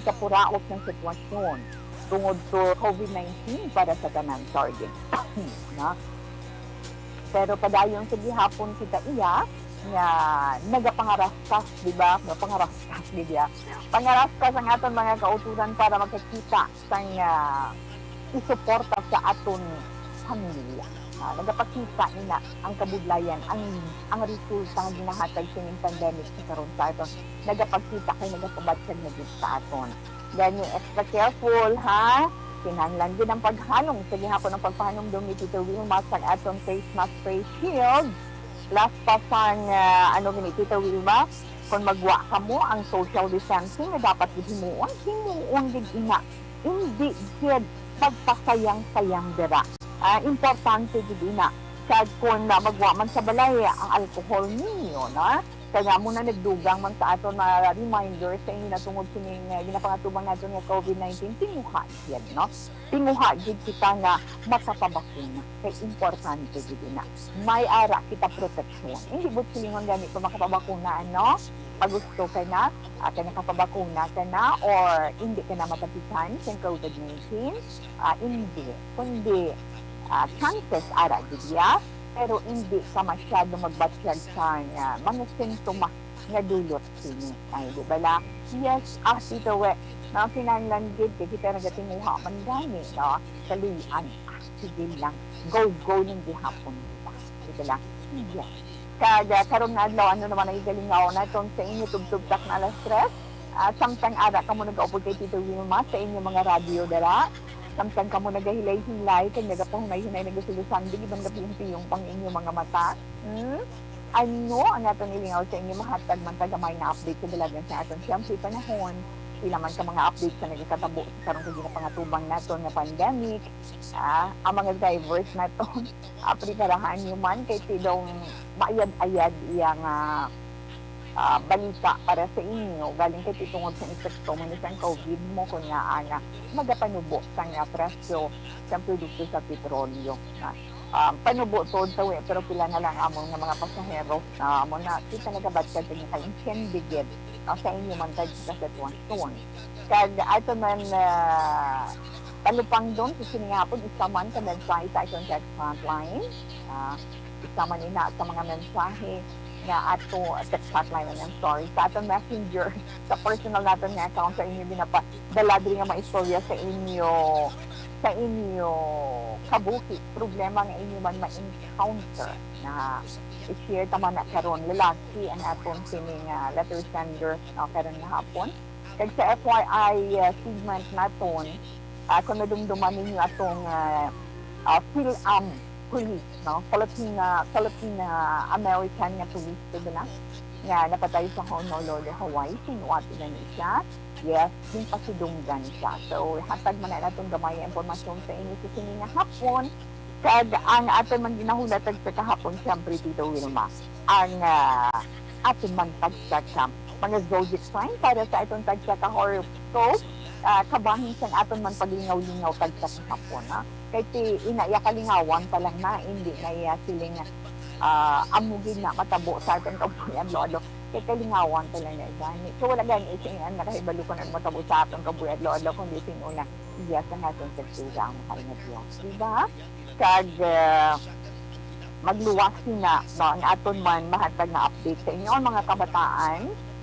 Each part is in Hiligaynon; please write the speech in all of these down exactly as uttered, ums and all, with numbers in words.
sa puraot nga sitwasyon tungod to COVID nineteen para sa tanan, sorry. Na? Pero padayon sa gihapon kita iya nga nagapangaraskas, di ba? Nga pangaraskas, di ba? Pangaraskas ang aton mga kauturan para makakita sang, ah, isuporta sa aton pamilya. Ah, nagapakita nina ang kabudlayan, ang, ang resulta nga ginahatag sining pandemic sa karon sa aton. Nagapakita kay nagapabatyag na gid sa aton. Gani, extra careful, ha? Kinahanglan gid ang paghanong. Sa gihapon ang pagpahanumdom ni Tito Wilma sa aton face mask, face shield. Plus pa sang, ah, ano gini, Tito Wilma, kung magwa kamo ang social distancing nga dapat gid himuon, himuon gid ina. Hindi gid magpasayang-sayang dira. Ah, importante gid ina. Kag kung, ah, magwa man sa balay ang alcohol ninyo, na? Kaya mo na nagdugang man sa aton mga reminder sa inyo na tungod sining, ah, ginapangatubang naton nga COVID nineteen, tinguha gid, no? Tinguha gid kita nga makapabakuna. Kay importante gid na may ara kita proteksyon. Hindi buot silingon gani pa makapabakuna, ano? Pag gusto ka na, ah, kay nakapabakuna ka na or hindi ka na matapitan sa COVID nineteen, ah, hindi. Kundi, ah, chances ara gid ya, pero hindi ka masyado magbatyag sa, ah, mga sintomas nga dulot sini. Ay, di ba la? Yes, ah, Tito We, no, kinahanglan gid kay kita nagatinguha man gani, no? Kaluy-an, ah, sige lang. Go, go ning gihapon, di ba? Di ba la? Yes. Kag, ah, karon nga adlaw, ano naman ang igalingaw naton sa inyo tubtub tak na alas tres? At samtang ara kamo nagaupod kay Tito Wilma sa inyo mga radyo dara, samtang kamo nagahilay-hilay kag nagapahunay-hunay, nagasulusanding, iban gapiyong-piyong pang inyo mga mata, hmm? Ano ang aton ilingaw sa inyo? Mahatag man ta gamay nga update sa dalagan sa aton siyempre panahon. Pila man ka mga update sa nagakatabo sa karon kag ginapangatubang naton nga pandemic. Ah, ang mga drivers naton, ah, preparahan nyo man kay tidong maayad-ayad iya nga, ah, balita para sa inyo. Galing kay titungod sa epekto man sang COVID mo, kun nga ana, magapanubo sang, ah, presyo sa produkto sa petrolyo. Ah, ah, panubo tuod sa wi, pero pila na lang amon nga mga pasahero, ah, amo na kita nagabatyag nga kaintindi gid, ah, sa inyo man kag sa sitwasyon. Kag ato man, ah, talupangdon sa sini nga hapon, isa man ka mensahe sa aton kag frontline. Ah, isa man ina sa mga mensahe nga ato, ah, text hotline, I'm sorry, sa aton messenger, sa personal naton nga account sa inyo ginapa-, dala diri nga mga istorya sa inyo, sa inyo kabuhi, problema nga inyo man ma-encounter na i-share ta man na karon. Lalaki ang aton sini nga letter sender, no, karon nga hapon. Kag sa F Y I, ah, segment naton, ah, kung nadumduman ninyo atong, ah, ah, Phil-Am police, no? Filipina, Filipina American nga police, di ba na? Nga napatay sa Honolulu, Hawaii. Sinuwat na ni siya. Yes, ginpasidunggan siya. So, hatag man na naton gamay nga impormasyon sa inyo sa sini nga hapon. Kag ang aton man ginahulat tagsa kahapon, siyempre, Tito Wilma, ang, ah, aton man tagsa ka mga zodiac sign para sa aton tagsa ka horoscope, ah, kabahin sang aton man paglingaw-lingaw tagsa kahapon, ha? Kay ti, ina, iya kalingawan pa lang na, hindi na iya siling, ah, amo gid na matabo sa aton kabuhi adlaw-adlaw. Kay kalingawan pa lang na gani. So, wala gani sing-, ang nakahibalo kung ano matabo sa aton kabuhi adlaw-adlaw, kundi sing-una, iya sa aton tagsa ang mahal nga Dios. Di ba? Kag, ah, magluwas na, no, ang aton man mahatag nga update sa inyo, ang mga kabataan,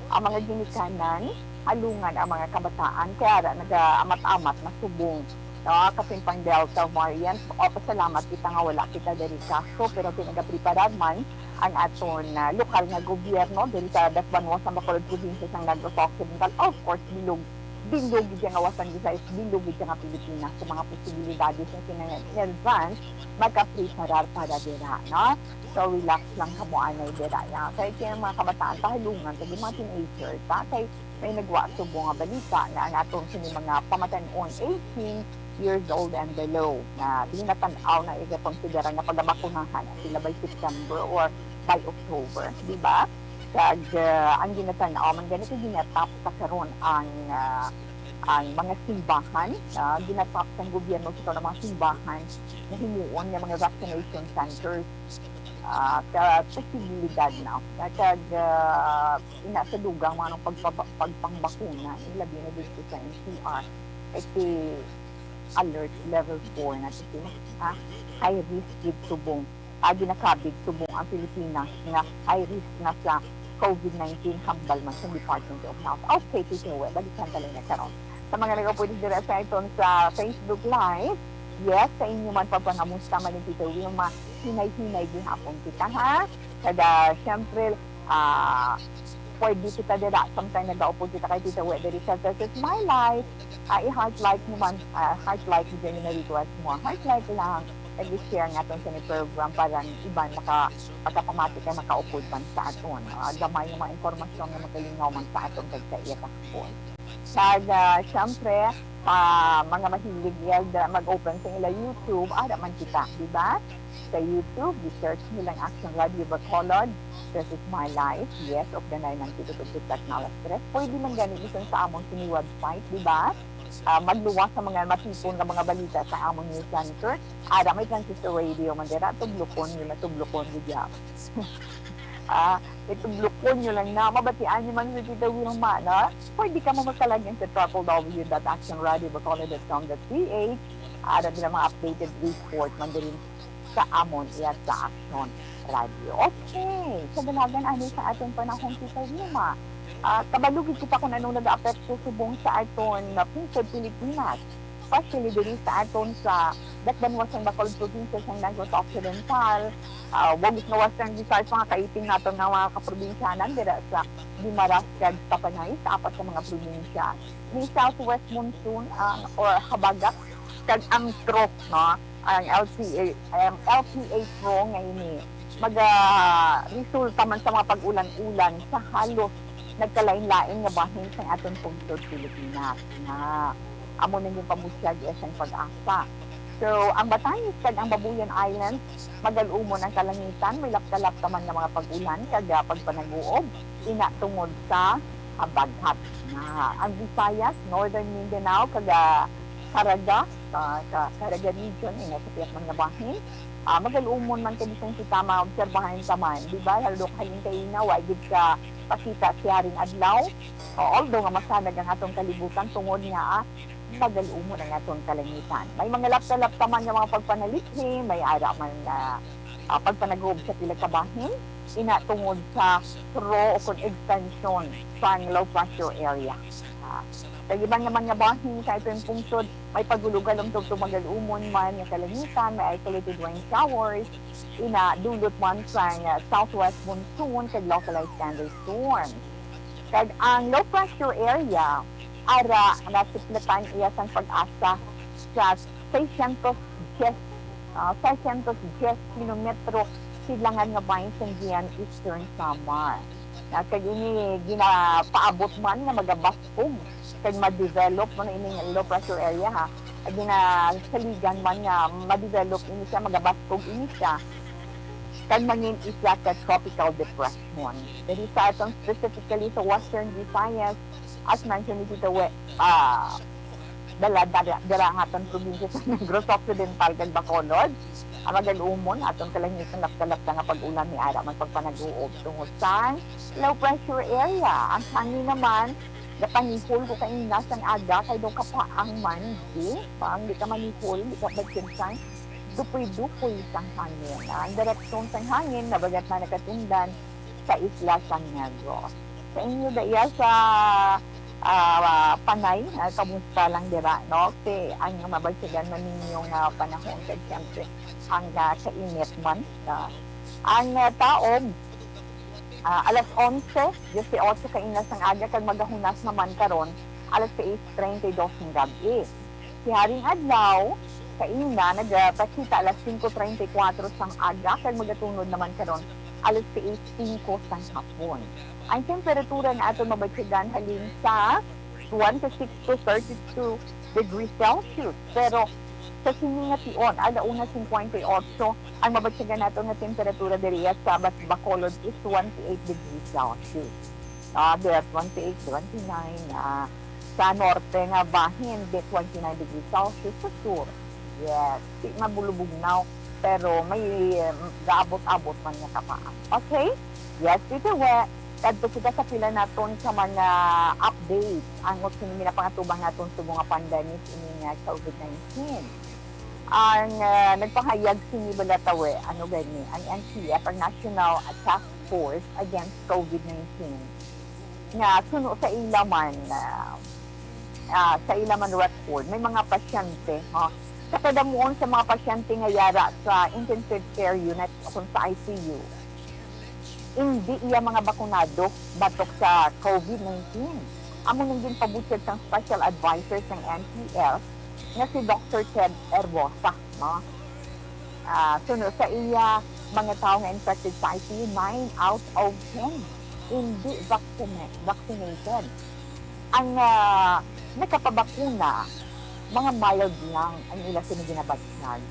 ang mga ginikanan, halungan ang mga kabataan, kay ara nagaamat-amat na subong, no, kapin pang Delta variant. O, pasalamat kita nga wala kita diri kaso, pero pinagapreparar man ang aton, ah, lokal nga gobyerno diri sa Dasbanwa sa Bacolod, probinsya sang Negros Occidental. Of course, bilog bilog gid nga Western Visayas, bilog gid nga Pilipinas sa mga posibilidades nga kinahanglan in advance makapreparar para dira, no? So, relax lang kamo anay dira, ya. Kay kay ang mga kabataan, pahalungan, kay mga teenager, ta, kay may nagwa subong nga balita nga ang atong sini mga pamatan-on eighteen years old and below na ginatan-aw na igakonsidera nga pagabakunahan sila by September or by October, di ba? Kag, ah, ang ginatan-aw man gani kay ginatap sa karon ang, ah, ang mga simbahan, ah, ginatap sang gobyerno sa karon ang mga simbahan na himuon nga mga vaccination centers. ah, ka posibilidad na. Kag, ah, ina sa dugang mga pagpaba-, pagpangbakuna, labi na dito sa N C R, kay si alert level four na, kasi, ah, high risk gid subong, ah, ginakabig subong ang Pilipinas nga high risk na sa COVID nineteen, hambal man sa Department of Health. Okay, Tito Web, balikan ta lang na karon. Sa mga nagapwede dira sa iton sa Facebook Live, yes, sa inyo man pagpangamusta man ni Tito Wilma, hinay-hinay gihapon kita, ha? Kag, ah, syempre, ah, pwede kita dira, sometime nagaupod kita kay Tito Web diri sa This Is My Life. Ah, i-heart like nyo man, ah, heart like nyo dyan yung na-request mo. Heart like lang, nag-share nga itong sa program para ang iban maka-, makapamati kay makaupod man sa aton. Ah, gamay nga mga impormasyon nga makalingaw man sa aton kag sa iya kahapon. Kag, ah, syempre, ah, mga mahilig yag mag-open sa ila YouTube, ara man kita, di ba? Sa YouTube, i-search nyo lang Action Radio Bacolod, This Is My Life, yes, of the nine ninety-two Technology. Pwede man gani bisan sa among sini website, di ba? Ah, magluwas sa mga matipon nga mga balita sa among news center. Ara may transistor radio man dira, tublukon nyo na, tublukon gid ya. Ah, itublukon nyo lang na, mabatian nyo man si Tita Wilma, no? Pwede ka mo magkalagyan sa triple W dot action radio bacolod dot com dot P H. Ara din ang mga updated report man diri sa amon iya sa Action Radio. Okay, sa dalagan ani sa aton panahon, Tita Wilma. Ah, kabalo gid kita kung anong nag-aapekto subong sa aton na pungsod Pilipinas, especially diri sa aton sa dakbanwa sang Bacolod Province sang Negros Occidental, ah, wag sa Western Visayas, mga kaiping naton nga mga kaprobinsyanan dira sa Guimaras kag Tapanay, sa apat ka mga probinsya. Ni southwest monsoon, ah, or habagat kag ang trough, no? Ang L P A, ang L P A trough nga ini maga-resulta man sa mga pag-ulan-ulan sa halos nagkalain-lain nga bahin sang aton pungsod Pilipinas, nga amo na yung pamusyag iya sang pag-asa. So, ang Batanes kag ang Babuyan Islands, magal-umon ang kalangitan, may lapta-lapta man nga mga pag-ulan kag, ah, pagpanaguob, ina tungod sa, ah, baghat. Na ang Visayas, Northern Mindanao kag, ah, Caraga, sa, sa Caraga Region, ina sa pihak man nga bahin, ah, magal-umon man kay bisan kita maobserbahan ta man, di ba? Lalo halin kaina, wa gid ka pakita siyaring adlaw. O, although nga masanag ang atong kalibutan tungod nga, ah, magal-umon ang atong kalangitan. May mga lapta-lapta man nga mga pagpanalithi, may ara man nga, ah, pagpanaguob sa pila ka bahin, ina tungod sa trough o kon extension sang low pressure area. Ah, sa iban naman nga bahin sa aton pungsod, may pagulog-alom tubtob magal-umon man nga kalangitan, may isolated rain showers, ina dulot man sang, ah, southwest monsoon kag localized thunderstorms. Kag ang low pressure area, ara nasiplatan iya sang pag-asa sa seiscientos diez, ah, seiscientos diez kilometro sidlangan nga bahin sang Guiana, Eastern Samar. Ah, kag ini ginapaabot man nga magabaskog kag ma-develop man ining low pressure area, ha. Kag ginasaligan man nga ma-develop ini siya, magabaskog ini siya, kag mangin-isla ka tropical depression. Diri sa aton, specifically sa Western Visayas, as mentioned ni Tito We-, ah, dala, dala, dala ang aton probinsya sa Negros Occidental kag Bacolod. Ang magal-umon, aton kalangitan, lapta-lapta nga pag-ulan, may ara man pagpanaguob tungod sa low pressure area. Ang hangin naman, gapanihol ko kaina sang aga, kay daw kapaang man, di? Pang di ka manihol, di ka magkinsan, dupoy-dupoy sang hangin. Ang direksyon sang hangin, nabagat na nakatundan sa isla sang Negros. Sa inyo daya sa, ah, Panay, ah, kamusta lang dira, no? Kay ang mabagsigan man ninyo nga panahon, kag siyempre, ang, ah, kainit man, ah, ang, ah, taob, ah, alas onse, dieciocho kaina sang aga, kag magahunas naman karon alas sais treinta y dos ng gabi. Si Haring Adlaw, kaina, nagapakita alas singko treinta y kuwatro sang aga, kag magatunod naman karon alas sais singko sang hapon. Ang temperatura nga aton mabatyagan halin sa twenty-six to thirty-two degrees Celsius. Pero sa sini nga tion, ala una singkwenta y otso, ang mabatyagan naton nga temperatura diri sa Bas-, Bacolod is twenty-eight degrees Celsius. Ah, there, twenty-eight, twenty-nine, ah, sa norte nga bahin, di, twenty-nine degrees Celsius. Sa sur, yes, di mabulubugnaw pero may, um, gaabot-abot man nga kapaas. Okay? Yes, Tito We, kadto kita sa pila naton sa mga updates ang sini ginapangatubang naton subong nga pandemic ini nga COVID nineteen. Ang, ah, nagpahayag sini bala, Tawe, ano gani, ang N T F, ang National Task Force Against COVID nineteen, nga suno sa ila man, ah, ah, sa ila man record, may mga pasyente, ha? Sa kadamuon sa mga pasyente nga yara sa intensive care unit o kung sa I C U, indi iya mga bakunado batok sa COVID nineteen. Amo nang ginpabutyag sang Special Advisor sang N T F nga si Doctor Ted Herbosa, no? Ah, suno sa iya, mga tawo nga infected sa I C U, nine out of ten indi vaccine-, vaccinated. Ang, ah, nakapabakuna, mga mild lang ang ila sini ginabatyag.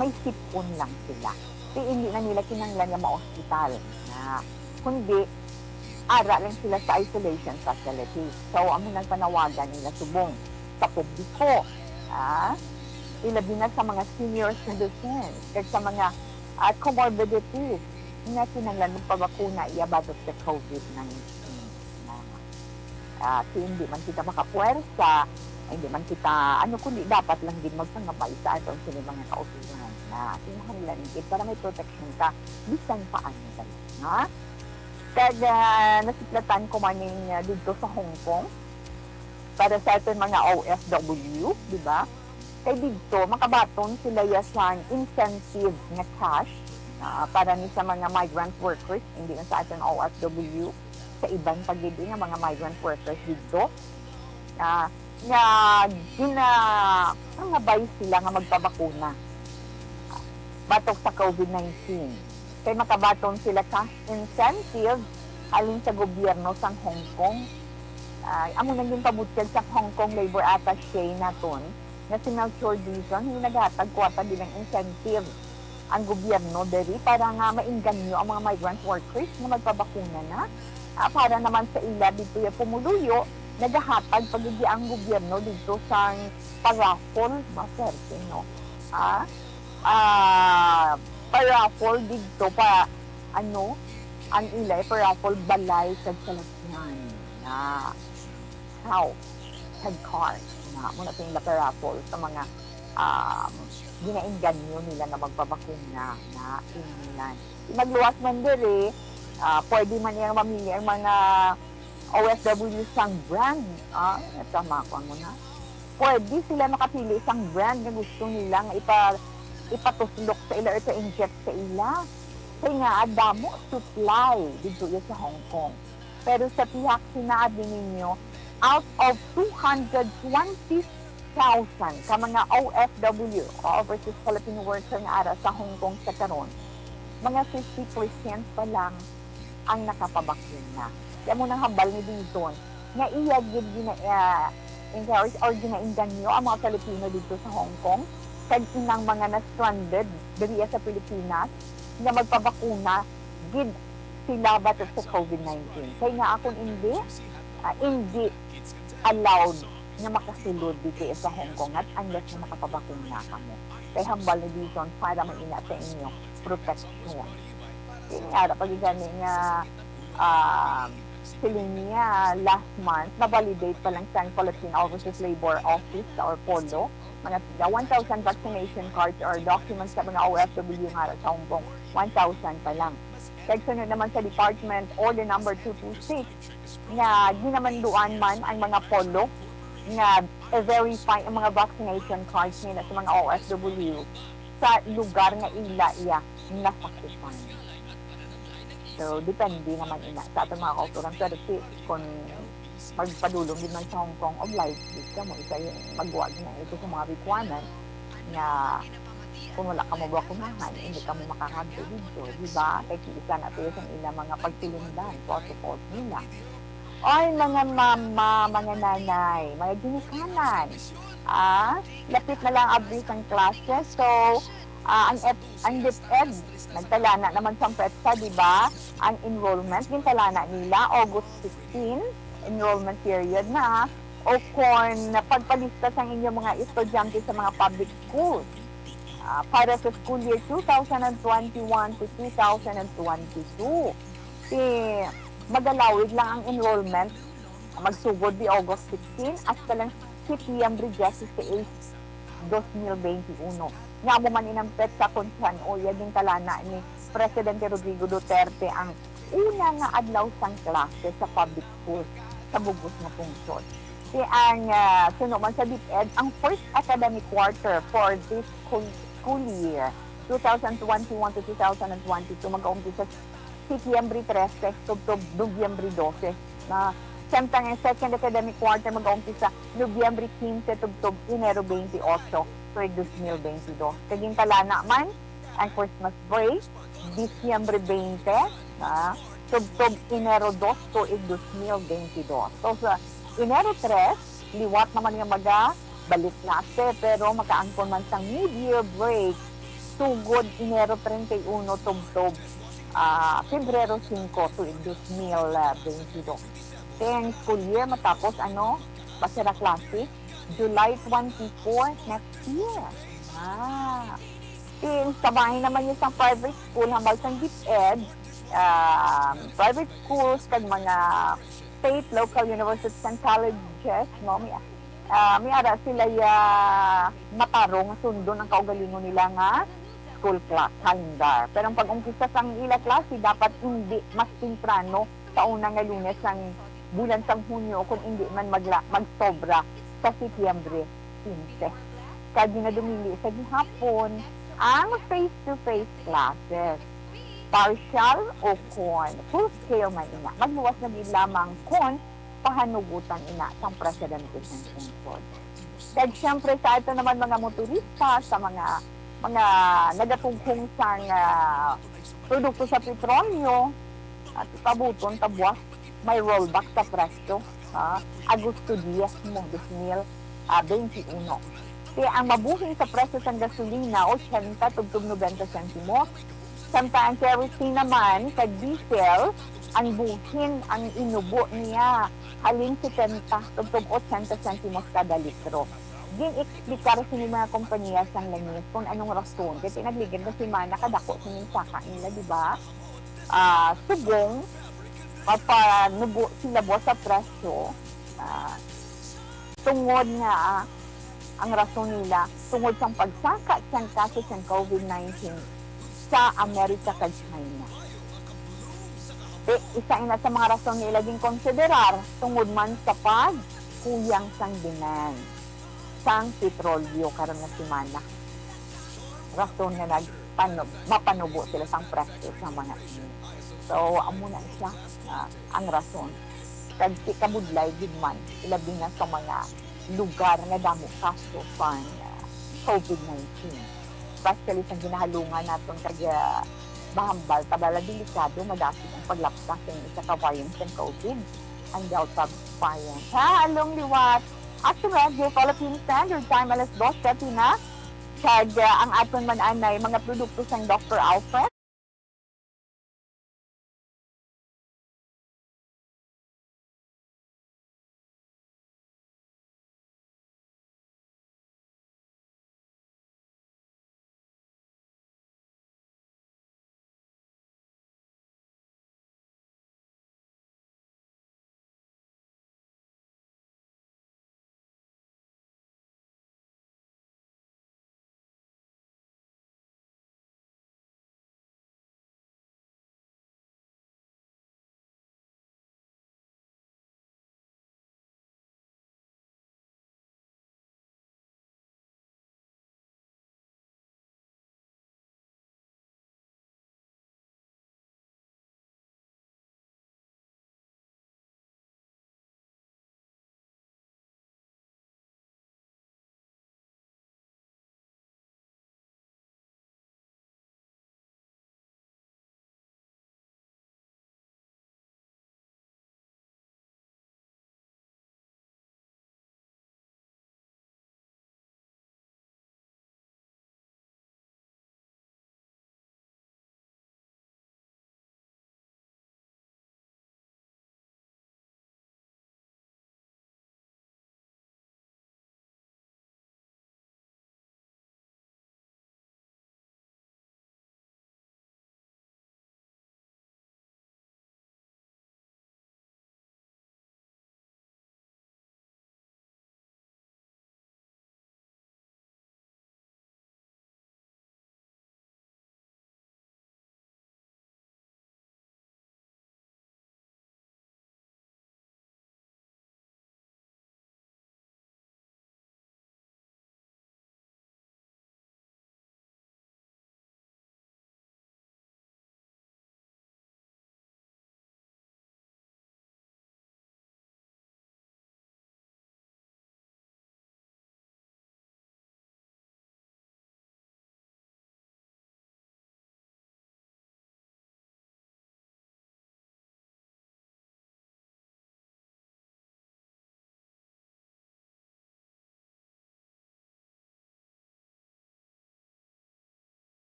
May sipon lang sila. Kay indi na nila kinahanglan nga ma-ospital na, kundi ara lang sila sa isolation facility. So, amo nang panawagan nila subong sa publiko, ah, ilabi na sa mga senior citizens kag sa mga, ah, comorbidities nga kinahanglan magpabakuna iya batok sa COVID nineteen. Ah, kay hindi man kita makapuwersa, hindi man kita, ano, kundi dapat lang gid magsangabay sa aton sini mga kauturan na kinahanglan gid para may protection ka bisan pa ano ba yan, ha? Kag, ah, nasiplatan ko man ning, ah, didto sa Hong Kong para sa aton mga O F W, di ba? Kay didto, makabaton sila ya sang incentive nga cash, ah, para ni sa mga migrant workers, hindi lang sa aton O F W, sa iban pa gid nga mga migrant workers didto, ah, nga ginapangabay sila nga magpabakuna batok sa COVID nineteen. Kay makabaton sila cash incentive halin sa gobyerno sang Hong Kong. Ah, amo nang ginpabutyag sa Hong Kong Labor Attaché naton nga si Melchor Dizon, nga naghatag kwarta bilang incentive ang gobyerno diri para nga maengganyo ang mga migrant workers nga magpabakuna na. Ah, para naman sa ila didto ya pumuluyo, nagahatag pa gid ang gobyerno didto sang pa-raffle, maswerte, no? Ah, ah, pa-raffle didto pa, ano, ang ila, eh, pa-raffle balay kag salakyan na house kag car. Na, muna sa ila pa-raffle sa mga, um, ginaengganyo nila nga magpabakuna na ingnan. Magluwas man diri, ah, pwede man niya mamili ang mga O F W sang brand. Ah, tama ko, ano na? Pwede sila makapili sang brand nga gusto nila nga ipa-, ipatuslok sa ila or ipa-inject sa ila. Kay nga, damo supply didto ya sa Hong Kong. Pero sa pihak sinabi ninyo, out of two hundred twenty thousand ka mga O F W o overseas Philippine worker nga ara sa Hong Kong sa karon, mga fifty percent pa lang ang nakapabakuna. Kaya mo nang hambal ni Dizon nga iya gid gina-, ah, encourage or ginaengganyo ang mga Filipino dito sa Hong Kong kag inang mga na-stranded diri sa Pilipinas nga magpabakuna gid sila batok sa COVID nineteen. Kay nga akon indi, ah, indi allowed nga makasulod dito sa Hong Kong at unless nga makapabakuna kamo. Kay hambal ni Dizon para may ina sa inyo protection. Kay nga ara pa gid gani nga, um, siling niya last month, na-validate pa lang sa Philippine Overseas Labor Office or polo, mga tiga one thousand vaccination cards or documents sa mga O F W nga ara sa Hong Kong, one thousand pa lang. Kag sunod naman sa department, order number two two six, nga ginamanduan man ang mga polo nga i-verify ang mga vaccination cards nila sa mga O F W sa lugar nga ila iya nasakupan. So, depende naman ina sa aton mga kauturan. Pero si, kung magpadulong gid man sa Hong Kong, obliged gid kamo, isa yung magwa na ito sa mga requirement nga kung wala ka mabakunahan, hindi ka mo makakadto dito, di ba? Kay isa na to sa ila mga pagtulundan, protocols nila. Oy, mga mama, mga nanay, mga ginikanan, ah, lapit na lang abri sang klase. So, ah, ang ep-, ang DepEd, nagtalana naman sang petsa, di ba? Ang enrollment, gintalana nila, August fifteen, enrollment period na. O kon pagpalista sang inyong mga estudyante sa mga public schools, ah, para sa school year two thousand and twenty-one to two thousand and twenty-two. Si magalawig lang ang enrollment, magsugod di August sixteen hasta lang September dieciséis, dos mil benti uno. Nga amo man inang petsa kon san-o iya gintalana ni Presidente Rodrigo Duterte ang una nga adlaw sang klase sa public school sa bug-os nga pungsod. Ti ang, ah, suno man sa DepEd, ang first academic quarter for this school, school year, two thousand twenty-one to two thousand and twenty-two, mag-aumpisa sa Setyembre trese tubtob Nobyembre dose. Na, samtang ang second academic quarter mag-aumpisa Nobyembre kinse tubtob Enero benti otso, tuig dos mil benti dos. Kag gintalana man ang Christmas break, Disyembre bente, ah, tubtob Enero dos, tuig dos mil benti dos. So, sa Enero tres, liwat naman nga magabalik klase, pero makaangkon man sang mid-year break, sugod Enero treinta y uno tubtob, ah, Febrero singko, tuig dos mil benti dos. Then, school year matapos, ano, masira klase, July twenty-four next year. Ah. Since sa bahin naman niya sang private school, hambal sang DepEd, um, private schools, kag mga state, local universities, and colleges, no, may, ah, may ara sila ya matarong nga sundon ang kaugalingon nila nga school cla-, calendar. Pero ang pag-umpisa sang ila klase dapat hindi mas temprano sa una nga Lunes sang bulan sang Hunyo, kung hindi man magla-, magsobra sa Setyembre kinse. Kag ginadumili sa gihapon ang face-to-face classes, partial o kon full-scale man ina. Magluwas na gid lamang kon pahanugutan ina sang presidente sang pungsod. Kag siyempre, sa ato naman mga motorista, sa mga, mga nagatughong sang, ah, produkto sa petrolyo, at pabuton ta buwas may rollback sa presyo, ha? Agosto diez mo, dos mil, ah, benti uno. Kaya ang mabuhin sa presyo sang gasolina, ochenta tubtob nobenta sentimos. Samtang ang kerosene naman kag diesel, ang buhin ang inubo niya halin setenta tubtob ochenta sentimos kada litro. Gin-explicar sini mga kompanya sang langis kung anong rason. Kay tinagligid nga semana kadako sini saka nila, di ba? Ah, subong, mapanubo sila buwas sa presyo. Ah, tungod nga, ah, ang rason nila, tungod sang pagsaka sang kaso sang COVID nineteen sa Amerika kag China. Ti, isa ina sa mga rason nga ila ginkonsiderar tungod man sa pagkuyang sang demand sang petrolyo karon nga semana. Rason nga nagpanu-, mapanubo sila sang presyo sa mga ini. So, amo na siya, ah, ang rason. Kag ti kabudlay gid man, ilabi na sa mga lugar nga damo kaso sang, ah, COVID nineteen. Especially sa ginahalungan naton kag, ah, mahambal, tabala delikado, madasig ang paglapsa sa isa ka variant sang COVID, ang Delta variant. Ha, halong liwat. Action Radio Philippine Standard Time, alas dos siyete na. Kag, ah, ang aton man anay mga produkto sang Doctor Alfred.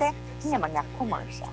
nga mga commercial.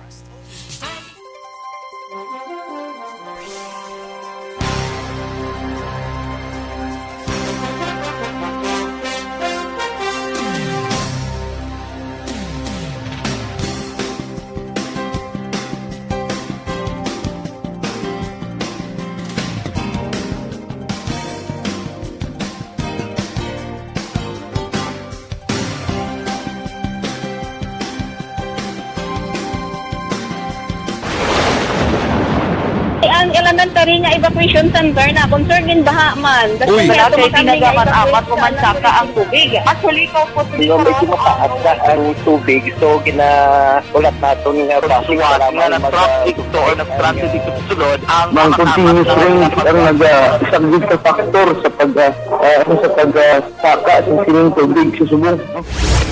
Ang elementary nga evacuation center na concern gin baha man. Uy. Wala kay tinaga man apat ko man saka ang tubig. Actually, ikaw po, medyo mataas na ang tubig. So, gina- Ulat naton nga basic nga nag-traffic to or nag-transit dito sa sulod ang mga continuous rain ang nag-, ah, isang big factor sa pag, ah, ah, ano, sa pag, ah, saka sa sining tubig sa subong.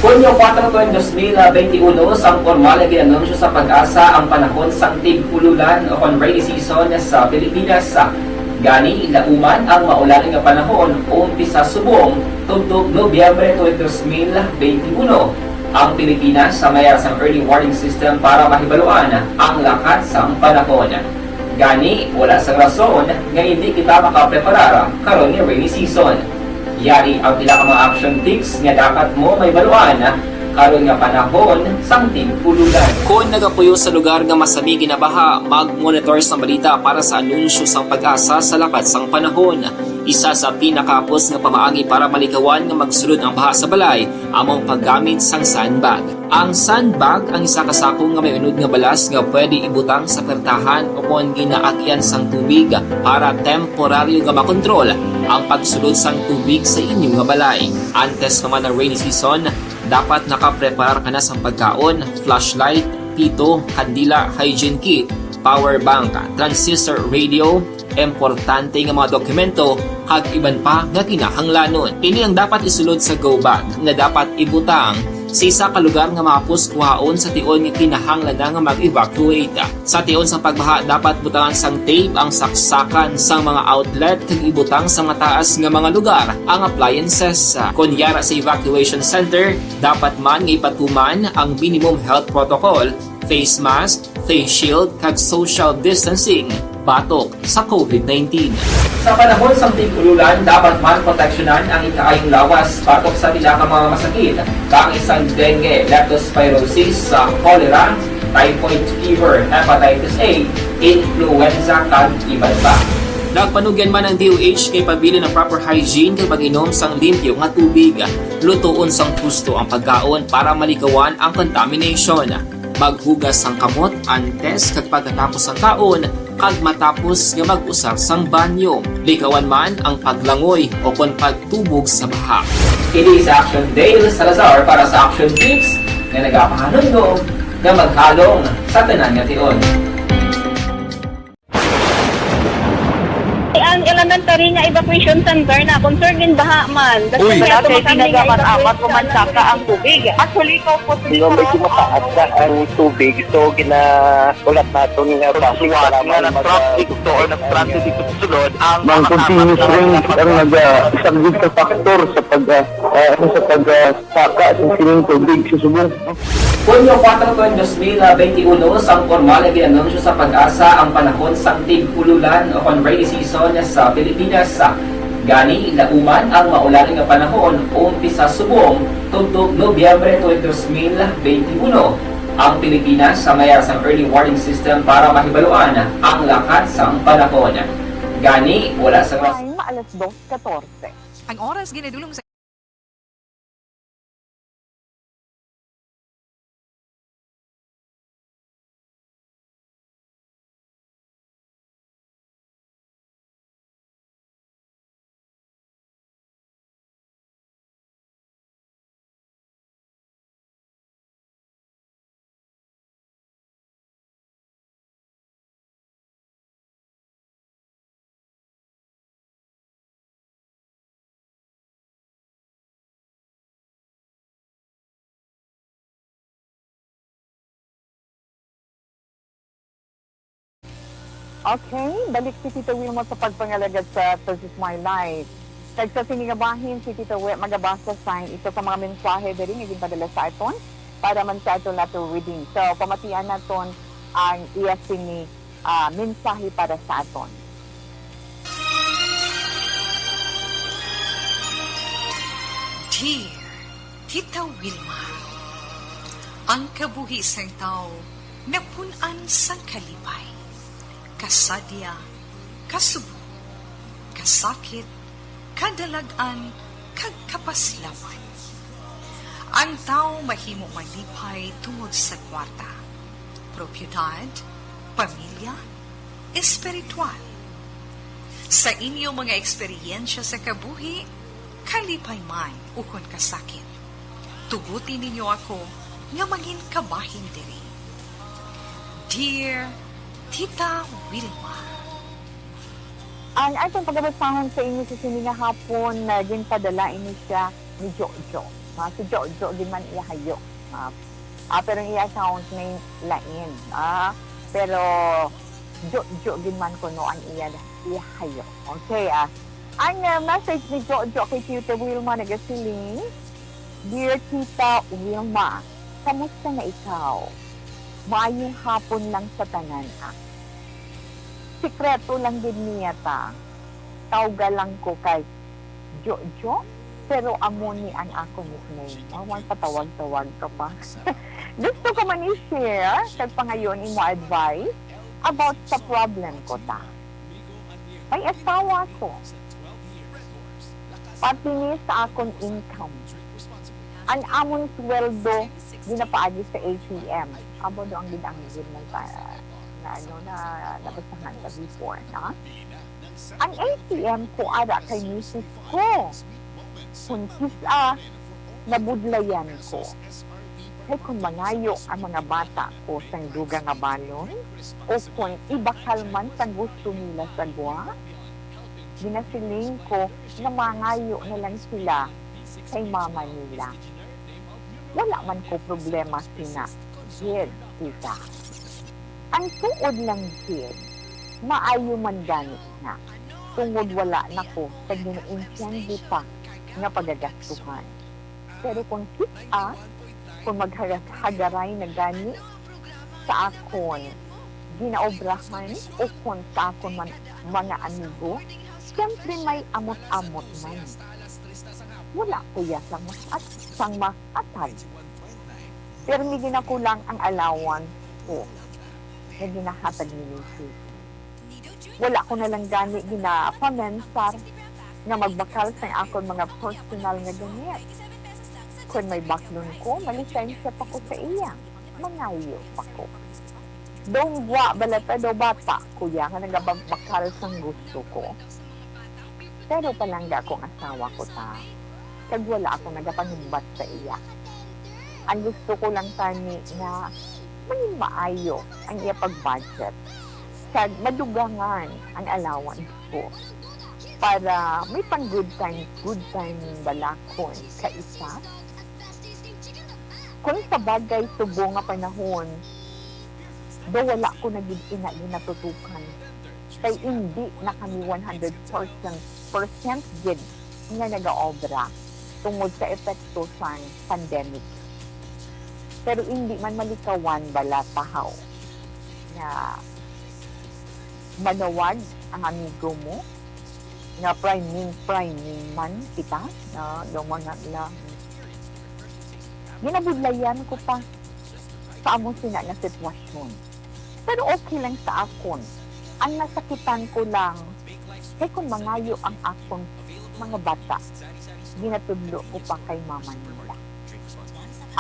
Hunyo kuwatro, twenty, dos mil benti uno, sang pormal nga gin-anunsyo sa PAGASA ang panahon sang tig-ululan o kon rainy season sa Pilipinas. Gani, lauman ang maulan nga panahon, umpisa subong tubtob Nobyembre twenty, dos mil benti uno. Ang Pilipinas sa may ara sang early warning system para mahibaluan ang lakat sang panahon. Gani, wala sang rason nga indi kita makapreparar karon nga rainy season. Yari ang pila ka mga action tips nga dapat mo mahibaluan karon nga panahon sang tig-ululan. Kon nagapuyo sa lugar nga masami ginabaha, mag-monitor sang balita para sa anunsyo sang PAGASA sa lakat sang panahon. Isa sa pinakahapos nga pamaagi para malikawan nga magsulod ang baha sa balay amo ang paggamit sang sandbag. Ang sandbag ang isa ka sako nga may unod nga balas nga pwede ibutang sa pertahan o kon ginaagyan sang tubig para temporaryo nga makontrol ang pagsulod sang tubig sa inyo nga balay. Antes pa man ang rainy season, dapat nakapreparar ka na sang pagkaon, flashlight, pito, kandila, hygiene kit, power bank, transistor radio, importante nga mga dokumento, kag iban pa nga kinahanglanon. Ini ang dapat isulod sa go bag nga dapat ibutang sa isa ka lugar nga mahapos kuhaon sa tion nga kinahanglan na nga mag-evacuate. Sa tion sang pagbaha, dapat butangan sang tape ang saksakan sang mga outlet kag ibutang sa mataas nga mga lugar ang appliances. Kon yara sa evacuation center, dapat man nga ipatuman ang minimum health protocol, face mask, face shield, kag social distancing batok sa COVID nineteen. Sa panahon sang tig-ululan, dapat man proteksyonan ang ikaayong lawas batok sa pila ka mga masakit, kaangay sang dengue, leptospirosis, sa cholera, typhoid fever, hepatitis A, influenza, kag iban pa. Nagpanugyan man ang D O H nga ipabilin ang proper hygiene kag pag-inom sang limpyo nga tubig. Lutoon sang husto ang pagkaon para malikawan ang contamination. Maghugas sang kamot antes kag pagkatapos sang kaon kag matapos nga mag-usar sang banyo. Likawan man ang paglangoy o kon pagtubog sa baha. Kini si Action Dale Salazar para sa Action Tips nga nagapahanumdom nga maghalong sa tanan nga tion. Ang elementary nga evacuation center na concern gin baha man. Uy. Wala kay tinaga man apat ko man saka ang tubig. Actually, ikaw po, medyo mataas na ang tubig. So, gina-, ulat naton nga basic nga nag-traffic to or nag-transit dito sa sulod ang mga continuous rain ang nag-, ah, isang big factor sa pag, ah, ah, ano, sa pag, ah, saka sa sining tubig sa subong. Hunyo kuwatro, twenty, dos mil benti uno, sang pormal nga gin-anunsyo sa PAGASA ang panahon sang tig-ululan o kon rainy season sa Pilipinas. Gani, lauman ang maulan nga panahon, umpisa subong tubtob Nobyembre twenty, dos mil benti uno. Ang Pilipinas sa may ara sang early warning system para mahibaluan ang lakat sang panahon. Gani, wala sa Time, alas dos katorse. Ang oras ginadulong sa Okay, balik si Tita Wilma sa pagpangalagad sa This Is My Life. Kag sa sini nga bahin, si Tita Wi magabasa sa isa sa mga mensahe diri nga ginpadala sa aton. para man sa aton letter reading. So, pamatian naton ang iya sini, ah, mensahe para sa aton. Dear Tita Wilma, ang kabuhi sang tawo napun-an sang kalipay, kasadya, kasubo, kasakit, kadalag-an, kag kapaslawan. Ang tawo mahimo malipay tungod sa kwarta, propiedad, pamilya, espiritual. Sa inyo mga eksperyensya sa kabuhi, kalipay man ukon kasakit, tuguti ninyo ako nga mangin kabahin diri. Dear Tita Wilma. Ang atong pagabasahon sa inyo sa sini nga hapon, ah, ginpadala ini siya ni Jojo. Ah, si Jojo gid man iya hayo. Ah, ah, pero ang iya account name lain. Ah, pero Jojo gid man kuno ang iya, iya hayo. Okay, ah. Ang, ah, message ni Jojo kay Tita Wilma nagasiling, "Dear Tita Wilma, kamusta na ikaw? Maayong hapon lang sa tanan, ah. Sikreto lang gid niya ta. Tawga lang ko kay Jojo, pero amo ni ang akon nickname." Oh, may patawag-tawag ka pa. "Gusto ko man i-share kag pangayon imo advice about sa problem ko ta. May asawa ko. Pati ni sa akon income. Ang amon sweldo ginapaagi sa A T M." Amo do ang gid ang gid man pa na, ano, na nabasahan sa before, no? "Ang A T M ko ara kay misis ko. Kung kis-a, nabudlayan ko. Kay kung mangayo ang mga bata ko sang dugang nga balon, o kung ibakal man sang gusto nila sa gwa, ginasiling ko nga mangayo na lang sila kay mama nila. Wala man ko problema sina, gid, tita. Ang tuod lang gid, maayo man gani na, tungod wala na ko sa ginaintindi pa nga pagagastuhan. Pero kung kis-a, kung maghagahagaray na gani sa akon ginaobrahan o kung sa akon man, mga amigo, siyempre may amot-amot man. Wala ko ya sang mahat-, sang mahatag. Pirmi ginakulang ang allowance ko nga ginahatag ni misis. Wala ko na lang gani ginapamensar nga magbakal sang akon mga personal nga gamit. Kon may baklon ko, malisensya pa ko sa iya. Mangayo pa ko. Daw gwa bala ta, daw bata ko ya nga nagabakal sang gusto ko. Pero palangga ko ang asawa ko ta, kag wala ako nagapangumbat sa iya. Ang gusto ko lang tani nga mangin maayo ang iya pag-budget, kag madugangan ang allowance ko, para may pang good time, good time balakon sa isa. Kung sa bagay, subong nga panahon, do wala ko na gid ina ginatutukan, kay indi na kami one hundred percent, percent gid nga nagaobra tungod sa epekto sang pandemic. Pero indi man malikawan bala tahaw nga manawag ang amigo mo nga priming, priming man kita, no? Daw mga lang. Ginabudlayan ko pa sa amo sina nga sitwasyon. Pero okay lang sa akon. Ang nasakitan ko lang, kay kung mangayo ang akon mga bata, ginatudlo ko pa kay mama nila.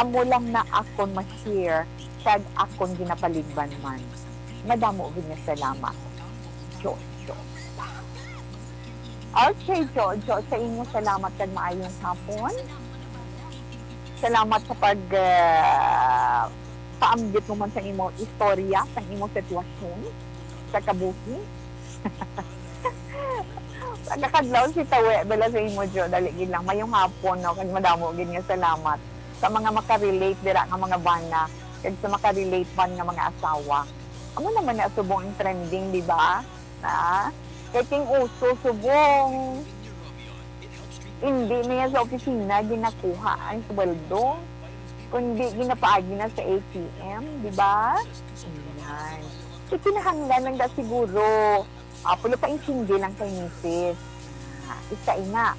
Amo lang na akon ma-share, kag akon ginapaligban man. Madamo gid nga salamat, Jojo. Okay, Jojo, sa inyo, salamat kag maayong hapon. Salamat sa pag, ah, paambit mo man sa imo istorya, sa imo sitwasyon sa kabuhi. Nagakadlaw si Tawe, bala sa imo, Jo. Dali gid lang. Mayong hapon, no? Kag madamo gid nga salamat sa mga makarelate dira nga mga bana, kag sa makarelate man nga mga asawa. Amo naman na subong ang trending, di ba? Na, kay king uso, subong. Hindi niya sa opisina ginakuha ang sweldo. Kundi ginapaagi na sa A T M, di ba? Yan. Ikinahanglan lang da siguro, ah, pulo ka intindi lang kay misis. Ah, isa ina,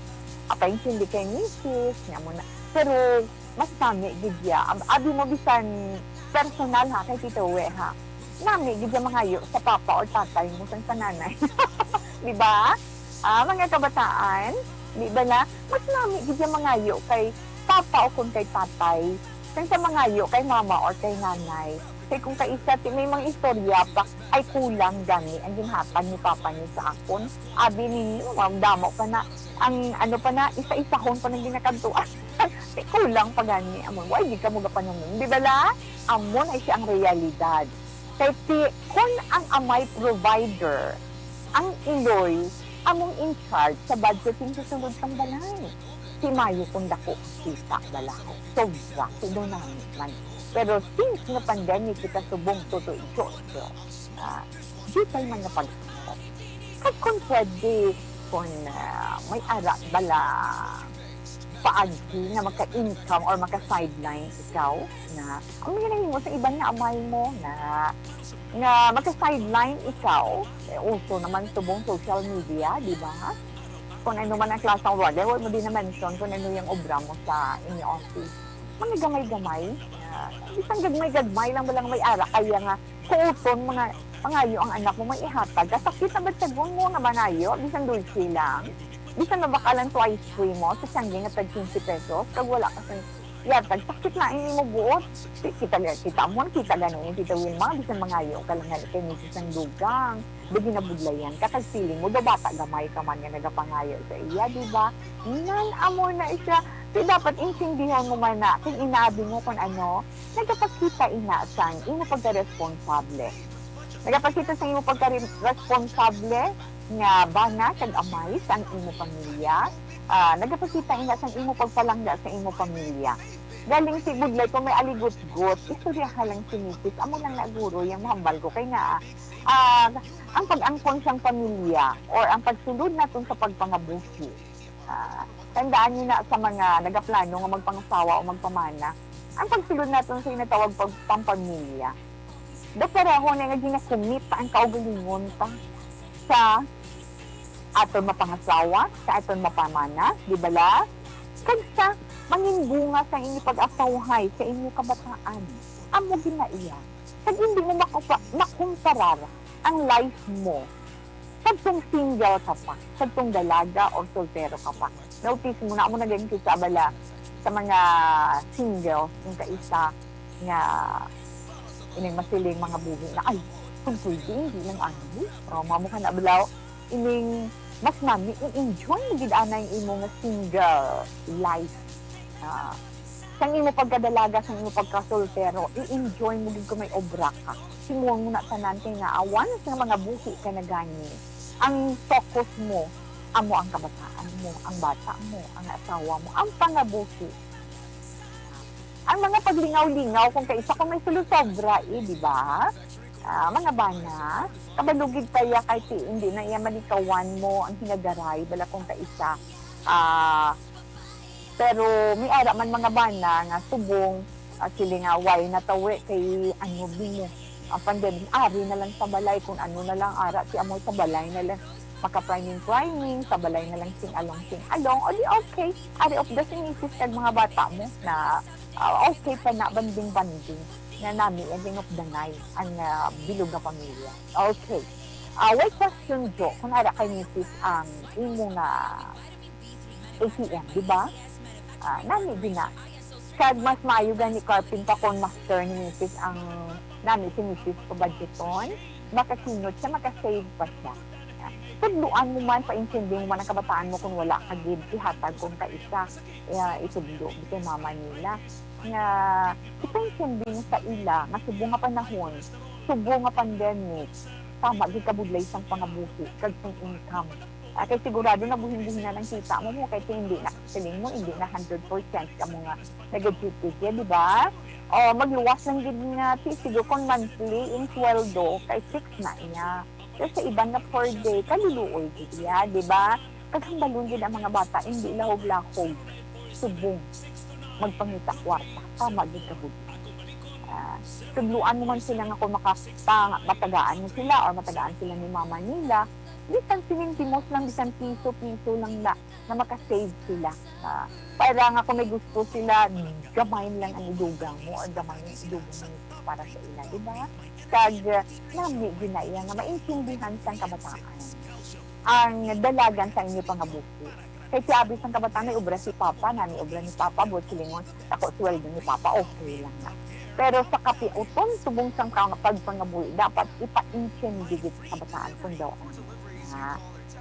apa intindi kay misis, nga mo na. Pero mas nami gid ya. Ab-, abi mo bisan personal ha, kay Tito Uwe ha. Nami gid ya mangayo sa papa or tatay mo sang sa nanay. Di ba? Ah, mga kabataan, di ba na? Mas nami gid ya mangayo kay papa o kung kay tatay. Kay sa mangayo kay mama or kay nanay. Kay kung kaisa, ti-, may mga istorya pa, ay kulang gani ang ginhatag ni papa niyo sa akon. Abi ninyo, magdamo pa na, ang ano pa na, isa-isahon pa nang ginakadtuan. Ti kulang pa gani, amo, why di ka mo gapanumdom? Di ba la? Amo na siya ang realidad. Kay ti, kung ang amay provider, ang iloy, among in charge sa budgeting sa sulod sang balay. Ti mayo kung dako kita bala. Sobra, ti dynamic man. Pero since nga pandemic kita subong tutoy, Diyos ko, ah, di tayo man napag-, kag kung pwede, kung, ah, may ara bala paagi nga maka-income or maka-sideline ikaw na, ang mga nahimo sa iban nga amay mo na, nga maka-sideline ikaw, eh, uso naman subong social media, di ba? Kung ano man ang klaseng role, wala mo din na-mention kung ano yung obra mo sa inyo office. Mga gamay-gamay, ah, isang gagmay-gagmay lang, walang may ara, kaya nga, kuuton, mga, mangayo ang anak mo, may ihatag. Kasakit na ba tiyagon mo nga mangayo, bisan dulce lang? Bisan mabakalan to ice cream mo, sa sangge nga tag quince pesos, kag wala ka sa yatag, sakit na ang imo buot. Ki-, kita, kita mo, kita gani ni Tita Wilma, bisan mangayo ka lang nga kay misis ang dugang. Di ginabudlayan ka, kag feeling mo daw bata gamay ka man nga nagapangayo sa iya, di ba? Nan, amo na siya. Kay dapat intindihan mo man na, kay inabi mo kung ano, nagapakita ina sang imo pagkaresponsable. Nagapakita sang imo pagkaresponsable nga bana kag amay sang imo pamilya. Ah, nagapakita ina sang imo pagpalangga sa imo pamilya. Galing si Budlay, kung may aligutgot, istoryahan lang si misis. Amo lang na guro yang mahambal ko kay nga, ah, ang pag-angkon sang pamilya or ang pagsulod naton sa pagpangabuhi. Ah, tandaan niyo na sa mga nagaplano nga magpangasawa o magpamana, ang pagsulod naton sa ginatawag pag-, pampamilya. Daw pareho na nga ginakumit ang kaugalingon ta sa aton mapangasawa, sa aton mapamana, di bala? Kag sa manginbunga sa inyo pag-asawhay sa inyo kabataan. Amo gina iya. Kag hindi mo makupa-, makumparar ang life mo kag kung single ka pa, kag kung dalaga or soltero ka pa. Notice mo na, amo na gani kita bala sa mga single, yung kaisa nga ining masiling mga buhi na, "Ay, kung pwede, hindi lang ano." O, mamo ka na balaw, ining mas nami, i-enjoy mo gid anay imo nga single life. Ah, sang imo pagkadalaga, sang imo pagkasoltero, i-enjoy mo gid kung may obra ka. Himuon mo na tanan kay nga awan sa mga buhi ka na gani. Ang focus mo, amo ang kabataan mo, ang bata mo, ang asawa mo, ang pangabuhi. Ang mga paglingaw-lingaw, kung kaisa kung may sulosobra, eh, di ba? Ah, mga bana, kabalugid pa iya kay ti, hindi na iya malikawan mo ang hinagaray, bala kung kaisa. Ah, pero may ara man mga bana nga subong, ah, sila nga, "Why na tawi kay ano, bimo? Ang pandemic, ari na lang sa balay, kung ano na lang, ara, si amoy sa balay na lang, maka-priming-priming, sa balay na lang sing-along, sing-along." O di, okay, ari of the sinisis kag mga bata mo na, ah, okay pa na, banding-banding, nga nami, ending of the night, ang, ah, bilog nga pamilya. Okay. Ah, way question, Jo, kung ara kay misis ang imo nga A T M, di ba? Ah, nami din na. Kag mas maayo gani, Carpin, pa kung master ni misis ang nami si misis pabudgeton, makakinot siya, makasave pa siya. Ah, tudloan mo man, paintindi mo man ang kabataan mo kung wala ka gid ihatag kung kaisa, eh, itudlo kay mama nila. Nga, ipaintindi mo sa ila nga subong nga panahon, subong nga pandemic, tama gid kabudlay sang pangabuhi kag sang income. Ah, kay sigurado na buhin-buhin na lang kita mo, mo kay ti hindi na, siling mo, hindi na hundred percent kamo nga nag-duty, di ba? O, magluwas lang gid nga, ti, siguro kung monthly, yung sweldo, kay fix na niya. Pero sa iban na per day, kaluluoy gid niya, di ba? Kag hambalon gid ang mga bata, hindi lahog-lahog, subong. magpangita kwarta. Tama gid ka, budlay. Ah, tudloan mo man sila nga kung maka-, ta-, matagaan mo sila or matagaan sila ni mama nila, bisan sinentimos lang, bisan piso-piso lang na, na maka-save sila. Ah, para nga kung may gusto sila, gamay lang ang idugang mo or gamay ang idugang mo para sa ila, di ba? Kag, ah, nami ginaiya nga maintindihan sang kabataan ang dalagan sa inyo pangabuhi. Kay si abi sang kabataan, may obra si Papa, nami obra ni Papa, buot silingon, ako sweldo ni Papa, okay lang na. Pero sa kapiuton, subong sang pang-, pagpangabuhi, dapat ipaintindi gid sa kabataan kung daw ano nga.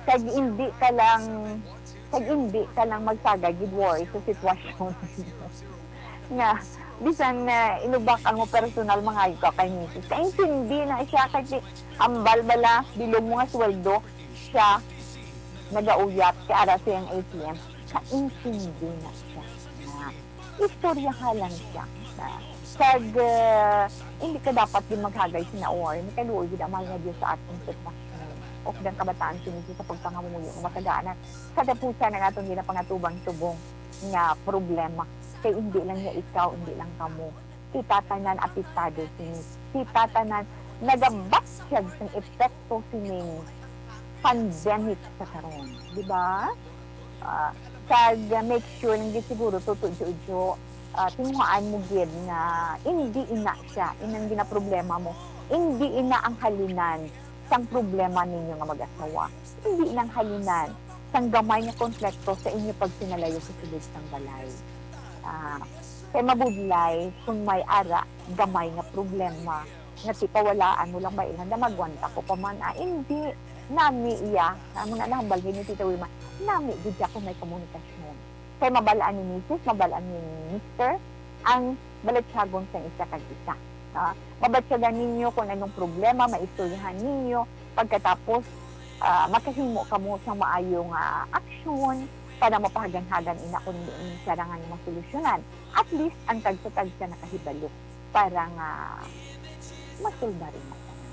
Kag hindi ka lang, kag hindi ka lang magsagay gid worry sa sitwasyon. Nga, bisan, ah, inubak ang mo personal, mangayo ka kay misis. Kaintindi na siya, kay si-, hambal bala, bilog mo nga sweldo, siya nagauyat kay ara siyang A T M. Kaintindi na siya. Nga, istoryaha lang siya. Ah, kag, ah, hindi ka dapat din maghagay sina or makaluoy gid ang mahal nga Dios sa aton sitwasyon. O kadang kabataan sini sa pagpangamuyo nga matagaan na sa tapusan ang aton ginapangatubang subong nga problema. Kay hindi lang niya ikaw, hindi lang kamo. Kita tanan apektado sini. Kita tanan nagabatyag sang epekto sining pandemic sa karon, di ba? Ah, kag make sure lang gid siguro, Toto Jojo, ah, tinguhaan mo gid nga hindi ina siya, inang ginaproblema mo. Hindi ina ang halinan sang problema ninyo nga mag-asawa. Hindi nang halinan sang gamay nga konflikto sa inyo pagsinalayo sa sulod sang balay. Ah, kay mabudlay kung may ara gamay nga problema nga tipawalaan mo lang ba ila nga magwanta ko pa man, ah, hindi, nami iya, ang mga nahambal gid ni Tita Wilma, nami gid siya kung may komunikasyon. Kay mabal-an ni misis, mabal-an ni mister ang balatyagon sang isa kag isa. Ah, mabatyagan ninyo kung anong problema, maistoryahan ninyo, pagkatapos, ah, makahimo kamo sang maayo nga aksyon para mapahaganhagan ina kung hindi siya nga masolusyonan. At least, ang tagsa-tagsa nakahibalo para nga masulbar imo tanan.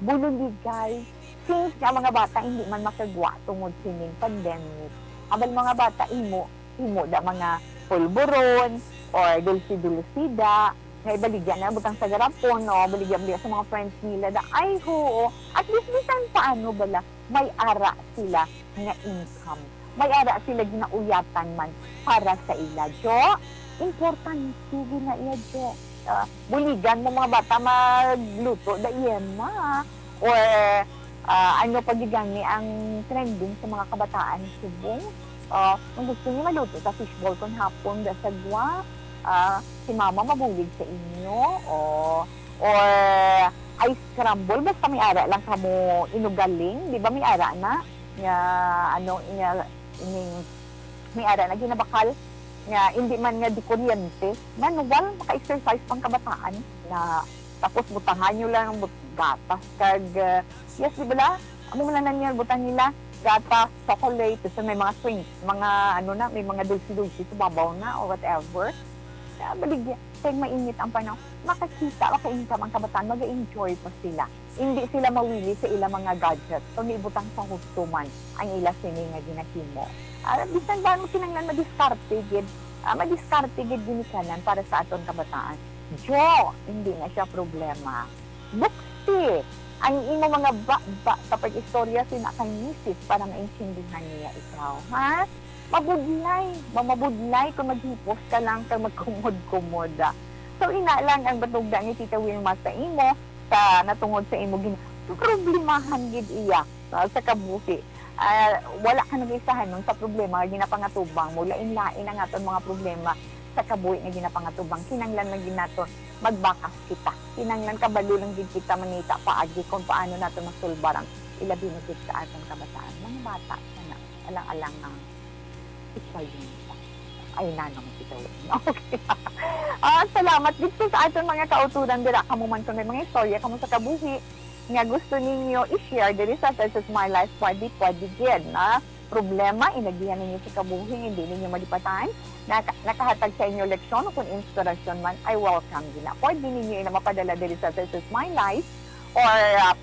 Buligay, since nga mga bata hindi man makagwa tungod sining pandemic, abal mga bata, imo, imo da mga pulburon or dulce-dulce da, nga ibaligya na butang sa garapon, no? Baligya, baligya sa mga friends nila da. Ay, oo. At least, bisan paano bala, may ara sila nga income. May ara sila ginauyatan man para sa ila, Jo. Importante gid na iya, Jo. Ah, buligan mo mga bata magluto da, Yema. Or, ah, ano pa gid gani ang trending sa mga kabataan subong? Ah, kung gusto niyo maluto sa fishball kon hapon da sa gwa, ah, si mama mabulig sa inyo. O, or ice scramble, basta may ara lang kamo inugaling, di ba may ara na? Nga, ano, nga, ining, may ara na ginabakal, nga hindi man nga di kuryente, manual, maka-exercise pang kabataan, na, tapos butangan nyo lang, but-, gatas, kag, uh, yes, di ba la? Amo man lang niya, butang nila, gatas, chocolate, tapos may mga sweet, mga, ano na, may mga dulce-dulce sa babaw na, or whatever. Kaya baligya, kay mainit ang panahon, makakita, maka-income ang kabataan, mag-enjoy pa sila. Hindi sila mawili sa ilang mga gadget, kundi ibutang sa husto man ang ila sini nga ginahimo. Ah, bisan ba mo kinahanglan madiskarte gid, ah, madiskarte gid ginikanan para sa aton kabataan. Jo, hindi na siya problema. Buksi, ang imo mga baba sa pag-istorya sina kay misis para maintindihan niya ikaw, ha? Mabudlay, mamabudlay kung maghipos ka lang kag magkumod-kumod, ah. So, ina lang ang batugda ni Tita Wilma sa imo, sa natungod sa imo gin-, problemahan gid iya, no, sa kabuhi. Ah, wala ka nag-isahan nun sa problema nga ginapangatubang mo. Lain-lain ang aton mga problema sa kabuhi nga ginapangatubang. Kinahanglan man gid naton magbakas kita. Kinahanglan kabalo lang gid kita mangita paagi kung paano naton masulbar ang ilabi na gid sa aton kabataan. Mga bata, sana alang-alang ang isa yun. Ay, nanong kita. Okay. Ah, salamat dito sa aton mga kauturan dira. Kamo man kung may mga istorya kamo sa kabuhi nga gusto ninyo i-share diri sa This Is My Life, pwede, pwede gid na problema, inagihan ninyo sa kabuhi, hindi ninyo malipatan, naka-, nakahatag sa inyo leksyon o kung inspirasyon man, ay welcome gina. Pwede ninyo ina mapadala diri sa This Is My Life or, ah,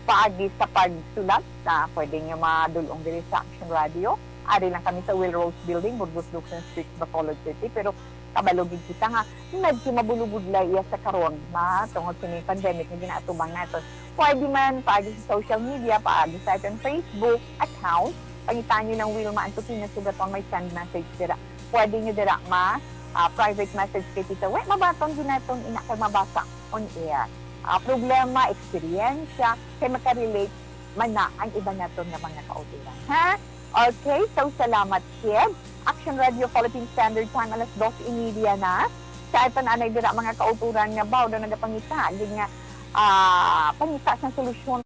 paagi sa pagsulat na pwede nyo madulong diri sa Action Radio. Ari lang kami sa Will Rose Building, Burgos Ducson Street, Bacolod City, pero kabalo gid kita nga medyo mabulubudlay iya sa karon, ma, tungod kini pandemic nga ginaatubang naton. Pwede man paagi sa social media, paagi sa aton Facebook account, pangitaan niyo lang Wilma Antoquino, sugaton may send message dira. Pwede niyo dira ma, ah, private message kay Tita We, mabaton gid naton ina kay mabasa on air. Ah, problema, eksperyensya, kay makarelate man na ang iba naton nga mga kauturan. Ha? Okay, so salamat, kid. Action Radio Philippine Standard Time, alas dos y media na. Sa aton anay dira, mga kauturan nga baw daw nagapangita, gid nga, ah, pangita sang solusyon.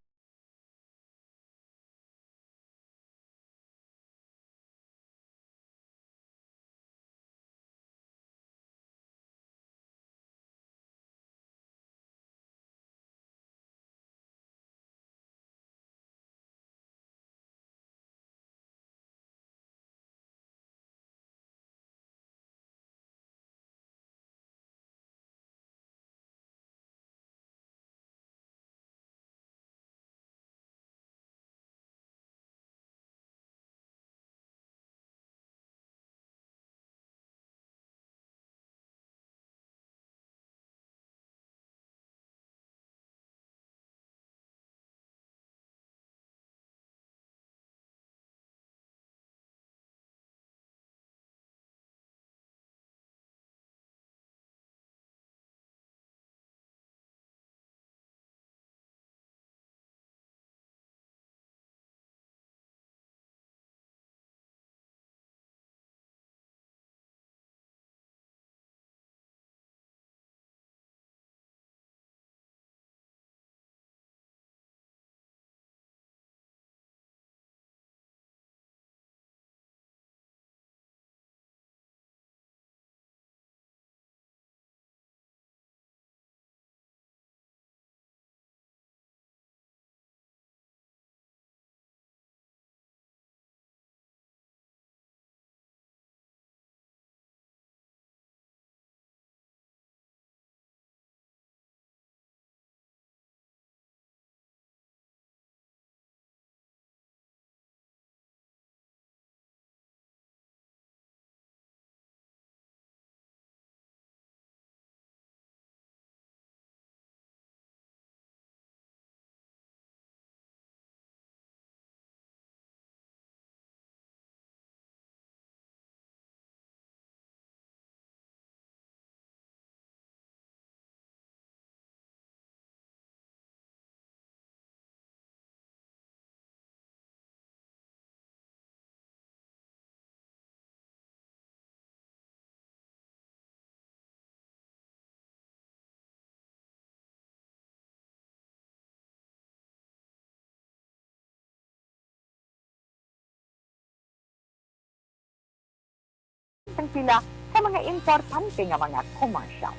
Ang pila ka mga importante nga mga commercial.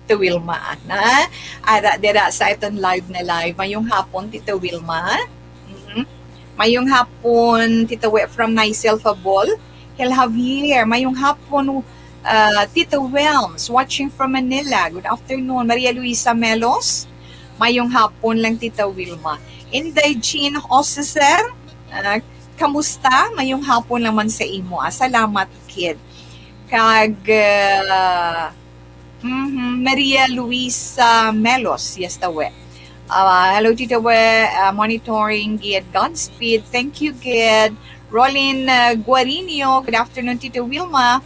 Tita Wilma, ana. Ara, dira sa aton live na live. Mayong hapon, Tita Wilma. Mhm. Mayong hapon, Tita We from Nicel Fabol. Hel Javier, mayong hapon, uh, Tita Welms, watching from Manila. Good afternoon. Maria Luisa Melos, mayong hapon lang, Tita Wilma. Inday Jean Oseser, uh, kamusta? Mayong hapon lang man sa imo. Ah, salamat, kid. Kag, uh, mhm, Maria Luisa Melos, yes, Tita We. Ah, hello, Tita We. Ah, monitoring gid Godspeed. Thank you, gid. Rolin, ah, Guarinio, good afternoon, Tita Wilma.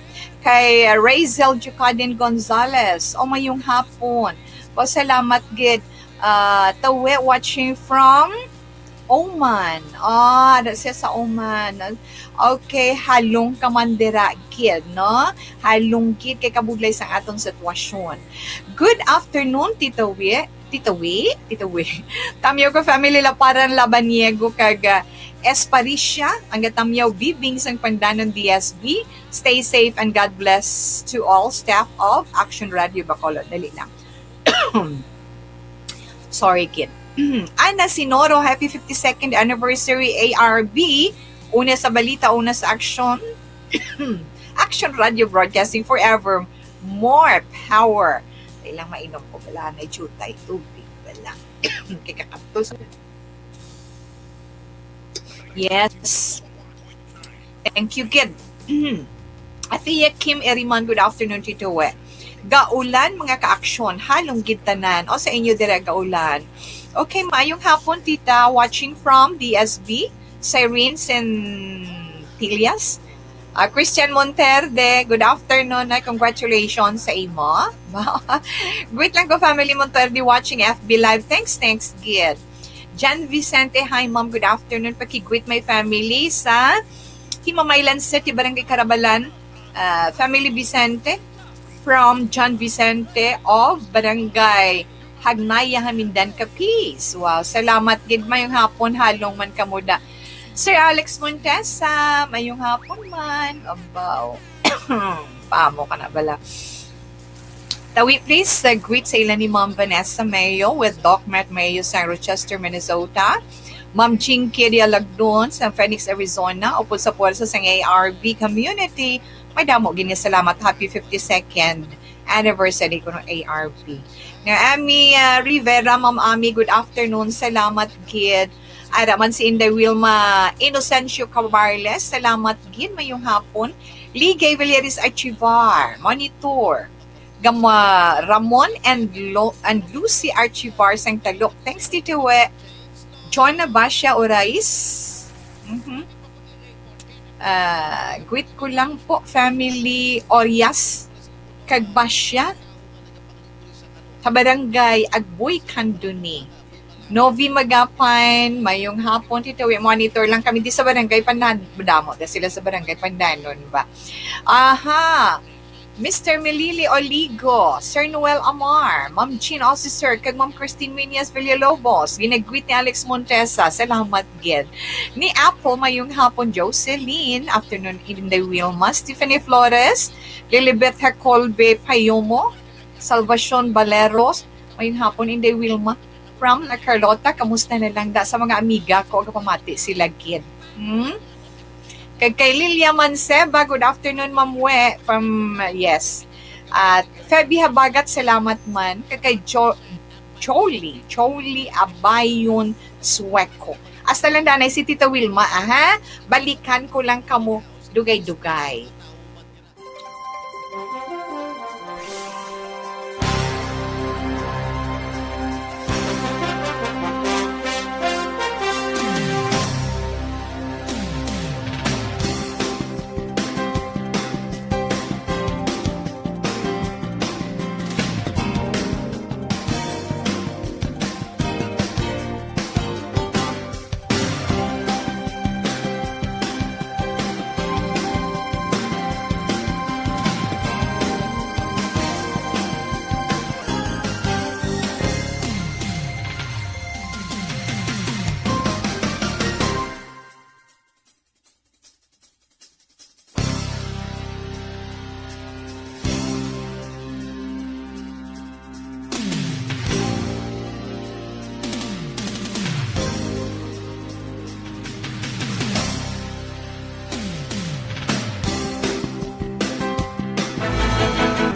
Kay, ah, Razel Jucadin Gonzalez, o mayong hapon. O, salamat gid. Ah, Tita We, watching from Oman. Ah, ada siya sa Oman. Okay, halong ka man dira, gid, no? Halong gid kay kabudlay sang aton sitwasyon. Good afternoon, Tita We. Tita We? Tita We. Tamyo ko family, Laparan, Labaniego, kag, ah, Esparicia. Ang gatamyaw Bibing sang Pandanon D S B. Stay safe and God bless to all staff of Action Radio Bacolod. Dali lang. Sorry, kid. Ana Sinoro, happy fifty-second anniversary, A R B. Una sa balita, una sa aksyon. Action Radio Broadcasting Forever. More power. Kailang mainom ko bala, may jutay tubig bala. Kay kakaptos. Yes. Thank you, kid. Athea Kim Eriman, good afternoon, Tito We. Gaulan, mga kaaksyon, halong gid tanan. O, sa inyo dire, gaulan. Okay, maayong hapon, tita. Watching from D S B, Cyrene Centillas. Ah, Christian Monterde, good afternoon, na congratulations sa imo. Greet lang ko, family Monterde, watching F B Live. Thanks, thanks, gid. Jan Vicente, hi, ma'am, good afternoon. Paki-greet my family sa Himamaylan City, Barangay Carabalan. Ah, family Vicente, from John Vicente of Barangay Hagnaya, Hamindan, Capiz. Wow, salamat gid. Mayong hapon, halong man kamo da. Sir Alex Montesa, mayong hapon man. Abaw. Paamo ka na bala. Tawi, please, uh, greet sa ila ni Ma'am Vanessa Mayo with Doc Matt Mayo sa Rochester, Minnesota. Ma'am Jinky Dialagdon sa Phoenix, Arizona, upod sa puwersa sang A R B community. Madamo gid nga salamat. Happy fifty-second anniversary kuno, A R B. Nga Ami, ah, Rivera, Ma'am Ami, good afternoon. Salamat gid. Ara man si Inday Wilma Inocencio Cabarles, salamat gid. Mayong hapon. Ligay Villeris Archivar, monitor. Gama Ramon and Lo-, and Lucy Archivar sang Talok. Thanks, Tito We. John Nabasha Orais. Mhm. Ah, greet ko lang po, family Orias kag Basya, sa barangay Agboy, Candoni. Novi Magapan, mayong hapon, Tito We. Monitor lang kami di sa barangay Pandan-, damo na sila sa barangay Pandanon ba? Aha. Mister Melili Oligo, Sir Noel Amar, Ma'am Jean Osisir, kag Ma'am Christine Miñas Villalobos, ginagreet ni Alex Montesa. Salamat gid. Ni Apple, mayong hapon, Jocelyn. Afternoon, Inday Wilma. Stephanie Flores, Lilibet Hacolbe Payomo, Salvacion Baleros, mayong hapon, Inday Wilma. From La Carlota, kamusta na lang da sa mga amiga ko? Agapamati sila gid. Hmm? Kag kay Lilia Manceba, good afternoon, Ma'am We, from, uh, yes. At Feby Habagat, salamat man. Kag kay Jo-, Choli, Choli Abayon Sueco. Hasta lang danay si Tita Wilma, aha. Balikan ko lang kamo dugay-dugay.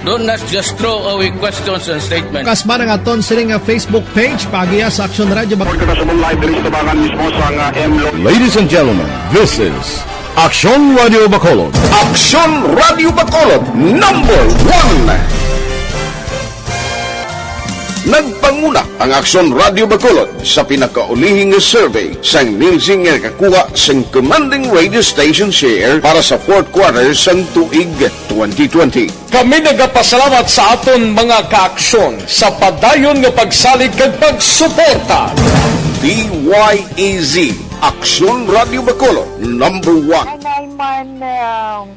Don't, let's just throw away questions and statements. Kasman ang aton sini nga Facebook page, pagiya sa Aksyon Radyo Bacolod. Kita sa live diri sa tabangan mismo sa nga M Lo. Ladies and gentlemen, this is Aksyon Radyo Bacolod. Aksyon Radyo Bacolod, number one. Nagpanguna ang Aksyon Radyo Bacolod sa pinakaulihing survey sang Nielsen nga nakakuha sang commanding radio station share para sa fourth quarter sang tuig twenty twenty. Kami nagapasalamat sa aton mga kaaksyon sa padayon nga pagsalig kag pagsuporta. D Y E Z, Aksyon Radyo Bacolod, number one. Anay man, um,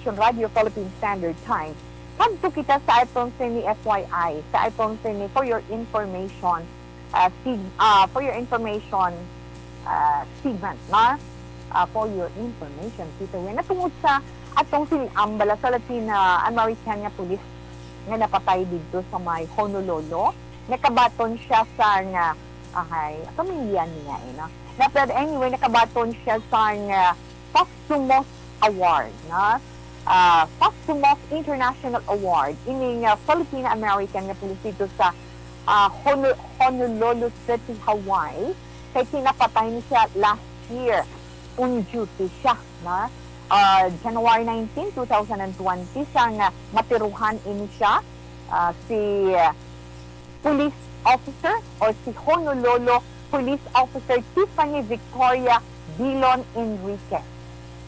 Action Radio Philippine Standard Time. Kadto kita sa atong sini F Y I, sa atong sini for your information, ah, sig-, ah, for your information, ah, segment, no? Ah, for your information, Tito Win. Natungod sa atong sini, ang bala sa Latin, ah, American nga pulis nga napatay dito sa may Honolulu. Nakabaton siya sa nga, okay, pamilya niya, eh, no? Na, pero anyway, nakabaton siya sa nga posthumous award, no? Ah, posthumous international award. Ini nga Filipino-American nga pulis dito sa, ah, Honu-, Honolulu City, Hawaii. Kay kinapatay ni siya last year. On duty siya, no? Ah, January nineteen, two thousand and twenty, sang matiruhan ini siya, ah, si police officer or si Honolulu Police Officer Tiffany Victoria Bilon Enriquez.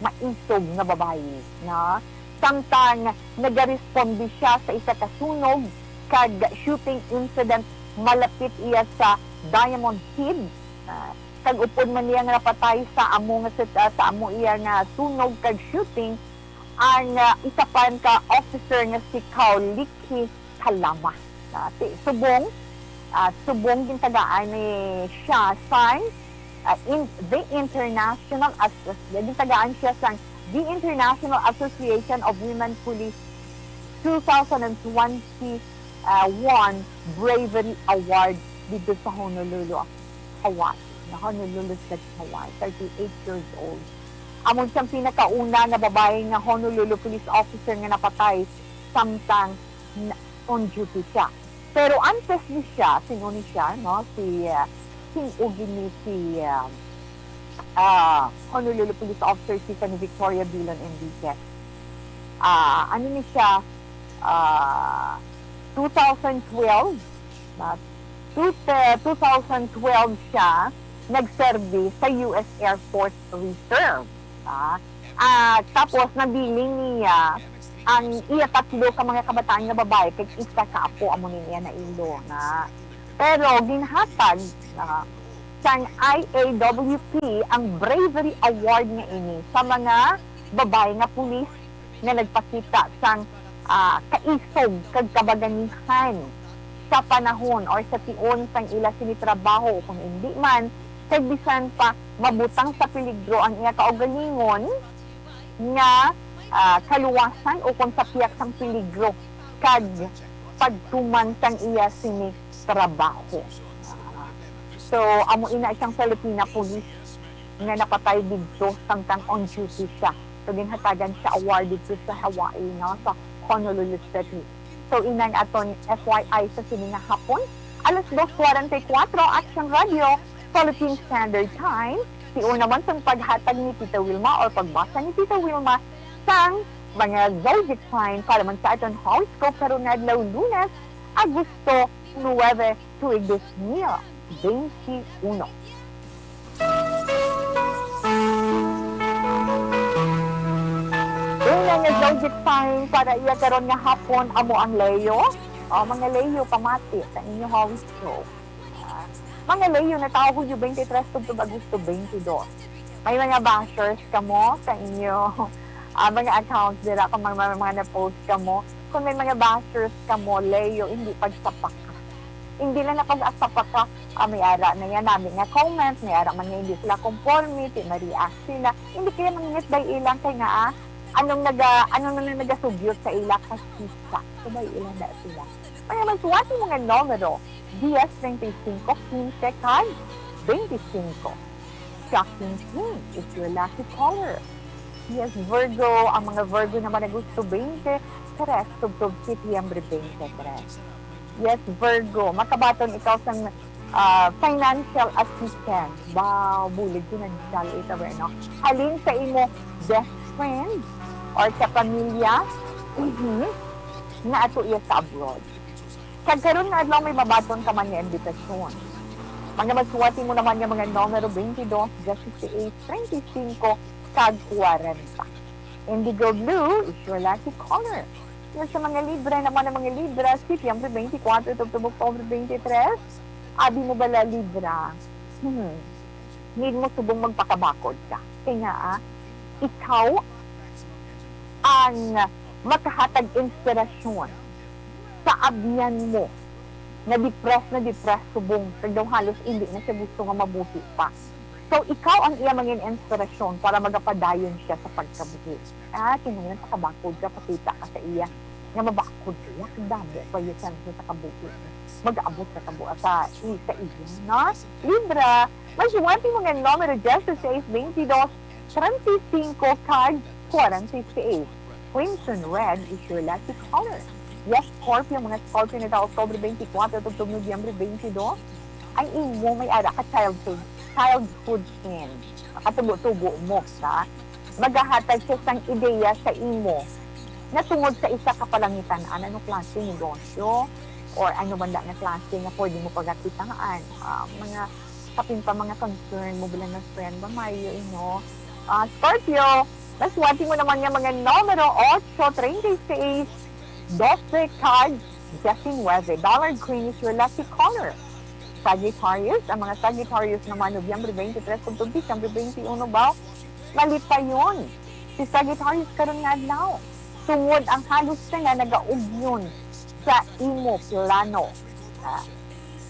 Maisog nga babayi, no? Samtang nagaresponde siya sa isa ka sunog kag shooting incident malapit iya sa Diamond Head, ah, kag upod man niya nga napatay sa amo nga sit-, ah, sa amo iya nga sunog kag shooting, ang, ah, isa pa ka officer nga si Kaoliki Kalama. Ah, ti-, subong, ah, subong gintagaan ni siya sang, ah, in, the International As-, gintagaan siya sang the International Association of Women Police two thousand twenty-one Bravery Award dito sa Honolulu, Hawaii. Na Honolulu State, Hawaii, thirty-eight years old. Amo siyang pinakauna nga babae nga Honolulu police officer nga napatay samtang na-, on duty siya. Pero antes ni siya, sino ni siya, no? Si, ah, sino gini si, ah, ah, Honolulu Police Officer Tiffany Victoria Bilon Enriquez. Ah, ano ni siya? Ah, two thousand twelve, na, two, eh, two thousand twelve siya nagserbi sa U S Air Force Reserve. Ah, ah, tapos nabilin niya ang iya tatlo ka mga kabataan nga babae kag isa ka apo, amo ni niya nailo na. Pero ginhatag, ah, sang I A W P ang Bravery Award nga ini sa mga babae nga pulis nga nagpakita sang, ah, kaisog kag kabaganihan sa panahon or sa tion sang ila sini trabaho, kung indi man kay bisan pa mabutang sa peligro ang iya kaugalingon nga, ah, kaluwasan ukon sa piyak sang peligro kag pagtuman sang iya sini trabaho. Ah, so, amo ina siyang Filipina police nga napatay didto samtang on duty siya. So, ginhatagan siya award didto sa Hawaii, no, sa Honolulu City. So, inang aton F Y I sa sini nga hapon. Alas dos cuarenta y cuatro, Action Radio, Philippine Standard Time. Tion naman sang paghatag ni Tita Wilma or pagbasa ni Tita Wilma sang mga zodiac sign para man sa aton horoscope karon nga adlaw, Lunes, Agosto nuebe, tuig dos mil bente uno. Una nga zodiac sign para iya karon nga hapon amo ang Leo. O, mga Leo, pamati sa inyo horoscope. Ah, mga Leo, natawo Hulyo twenty-three tubtob Agosto twenty-two. May mga bashers kamo sa inyo, ah, mga accounts dira kung may mga, mga na-post kamo. Kung may mga bashers kamo, Leo, hindi pagsapaka. Hindi lang na pag-asapaka, ah, may ara na yan nami nga comment, may ara man nga hindi sila conforme, ti ma-react sila. Hindi kaya manginit bay ilang kay nga, ah, anong naga, anong na nagasugyot sa ila, kasisa. So, bay ilang na sila. Mga masuwati mga numero, diyes, treinta y cinco, quince, kag twenty-cinco. Shocking pink is your lucky color. Yes, Virgo, ang mga Virgo naman Agosto twenty-three, tubtob Setyembre twenty-three. Yes, Virgo, makabaton ikaw sang, ah, financial assistance. Wow, bulig financial ito, no? Halin sa imo best friend or sa pamilya, mhm, nga ato iya sa abroad. Kag karon nga adlaw may mabaton ka man nga imbitasyon. Mga masuwati mo naman nga mga numero twenty-dos, diyes-seis, treinta y cinco, kag kwarenta. Indigo blue is your lucky color. Yun sa mga Libra naman ang mga Libra, Setyembre twenty-four, tubtob October twenty-three. Abi mo bala, Libra? Hmm. Need mo subong magpakabakod ka. Kaya nga, ah, ikaw ang makahatag inspirasyon sa abyan mo nga depressed na depressed subong, kag daw halos hindi na siya gusto nga mabuhi pa. So, ikaw ang iya mangin inspirasyon para magapadayon siya sa pagkabuhi. Ah, kinahanglan pakabakod ka, pakita ka sa iya nga mabakod ka, kag damo pa iya chance sa kabuhi. Mag-abot sa kabuhi sa, sa iya, no? Libra, mas one mo nga numero, just to say, twenty-two, treinta y cinco, kag forty-seis. Crimson red is your lucky color. Yes, Scorpio, mga Scorpio na ta, October twenty-four tubtob Nobyembre twenty-two, ang imo may ara ka childhood, childhood friend. Makatubo-tubo mo ka. Magahatag siya sang ideya sa imo na tungod sa isa ka palangitan-an, ano klase negosyo or ano man da nga klase nga pwede mo pagakitaan. Ah, mga kapin pa mga concern mo bilang nga friend ba, Mario, you know? Ah, Scorpio, naswerte mo naman nga mga numero otso, treinta y seis, doce, kag diecinueve. Dollar green is your lucky color. Sagittarius, ang mga Sagittarius naman, Nobyembre twenty-three tubtob Disyembre twenty-one ba, malipayon si Sagittarius karon nga adlaw, tungod ang halos sila nagaugyon sa imo plano. Ah,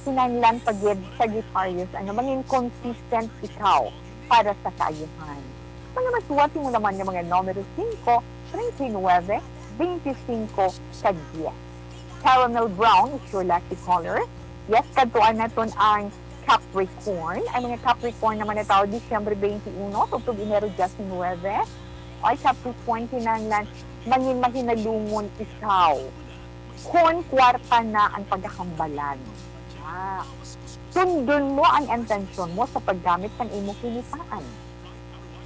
kinahanglan pa gid, Sagittarius, ano, mangin consistent ikaw para sa kaayuhan. Mga maswerte mo naman nga mga numero singko, treinta y nueve, veinticinco, kag diez. Caramel brown is your lucky color. Yes, kadtuan naton ang Capricorn. Ang mga Capricorn naman na tao, Disyembre twenty-one tubtob Enero diecinueve. Ay, Capricorn, kinahanglan mangin mahinalungon ikaw kon kwarta na ang pagkahambalan. Ah, sundon mo ang intensyon mo sa paggamit sang imo kinitaan.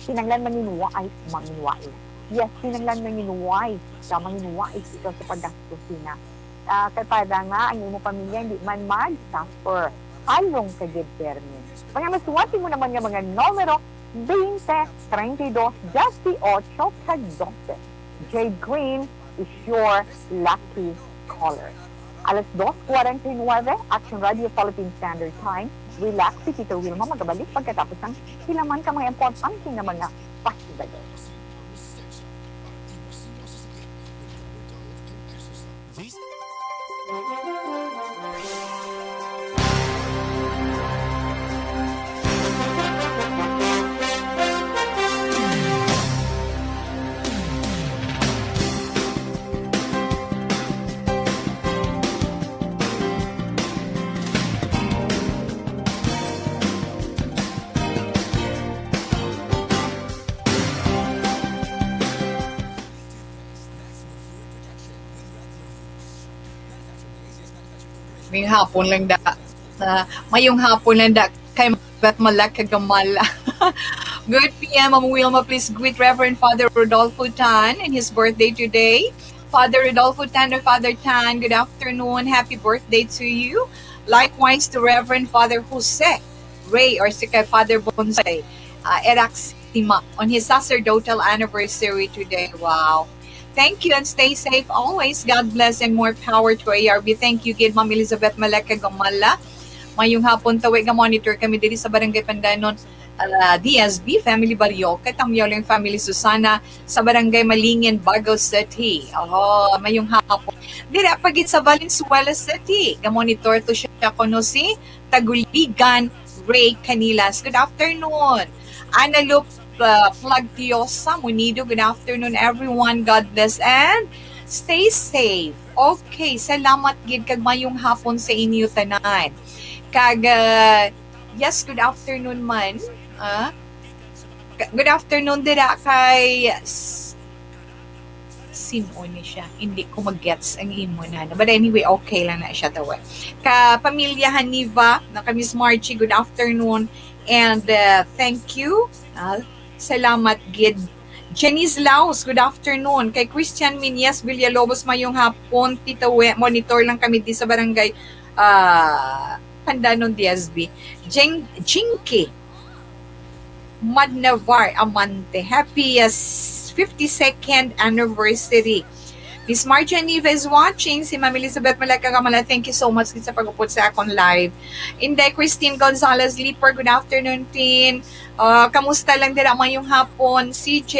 Kinahanglan mangin wais, mangin wais. Yes, kinahanglan mangin wais ka, mangin wais ikaw sa paggastos sina. Ah, kay para nga ang imo pamilya hindi man mag-suffer. Halong ka gid, Permi. Mga maswerte mo naman nga mga numero, veinte, treinta y dos, dieciocho, kag doce. Jade green is your lucky color. Alas dos cuarenta y nueve, Action Radio Philippine Standard Time. Relax, si Tito Wilma magabalik pagkatapos ng hilaman ka mga importante nga mga pahibalo. Mayong hapon lang da. Ah, mayong hapon lang da kay Beth Malek kag Gamala. Good P M, Ma'am Wilma, please greet Reverend Father Rodolfo Tan and his birthday today. Father Rodolfo Tan or Father Tan, good afternoon. Happy birthday to you. Likewise to Reverend Father Jose Ray or si kay Father Bonsai, uh, Eraxima on his sacerdotal anniversary today. Wow. Thank you and stay safe always. God bless and more power to A R B. Thank you gid, Ma'am Elizabeth Malek kag Gamala. Mayong hapon, tawi nga monitor kami diri sa Barangay Pandanon, uh, D S B, Family Barrio, kay Tamyaw lang Family Susana sa Barangay Malingin, Bago City. Oho, mayong hapon. Dira pa gid sa Valenzuela City, ga-monitor to siya kuno si Taguligan, Ray Canilas. Good afternoon. Analup, uh, Plagtiosa Munido, good afternoon, everyone. God bless and stay safe. Okay, salamat gid kag mayong hapon sa inyo tanan. Kag, uh, yes, good afternoon man. Ah, ka-, good afternoon dira kay s-, sin-o ni siya? Hindi ko mag-gets ang imo na. But anyway, okay lang na siya daw eh. Ka pamilya Haniva, na ka Miss Margie, good afternoon. And, uh, thank you. Ah, salamat gid. Janice Laos, good afternoon. Kay Christian Minyas Villalobos, mayong hapon, Tita We, monitor lang kami di sa barangay, ah, Pandanon, D S B. Jing-, Jinky, Mad Navar Amante. Happy, uh, s-, fifty-second anniversary. Miss Margie Aniva is watching. Si Ma'am Elizabeth Malek kag Gamala, thank you so much sa pag-upod sa akon live. Inday Christine Gonzalez Leeper, good afternoon, Tin. Uh, kamusta lang dira? Mayong hapon. C J,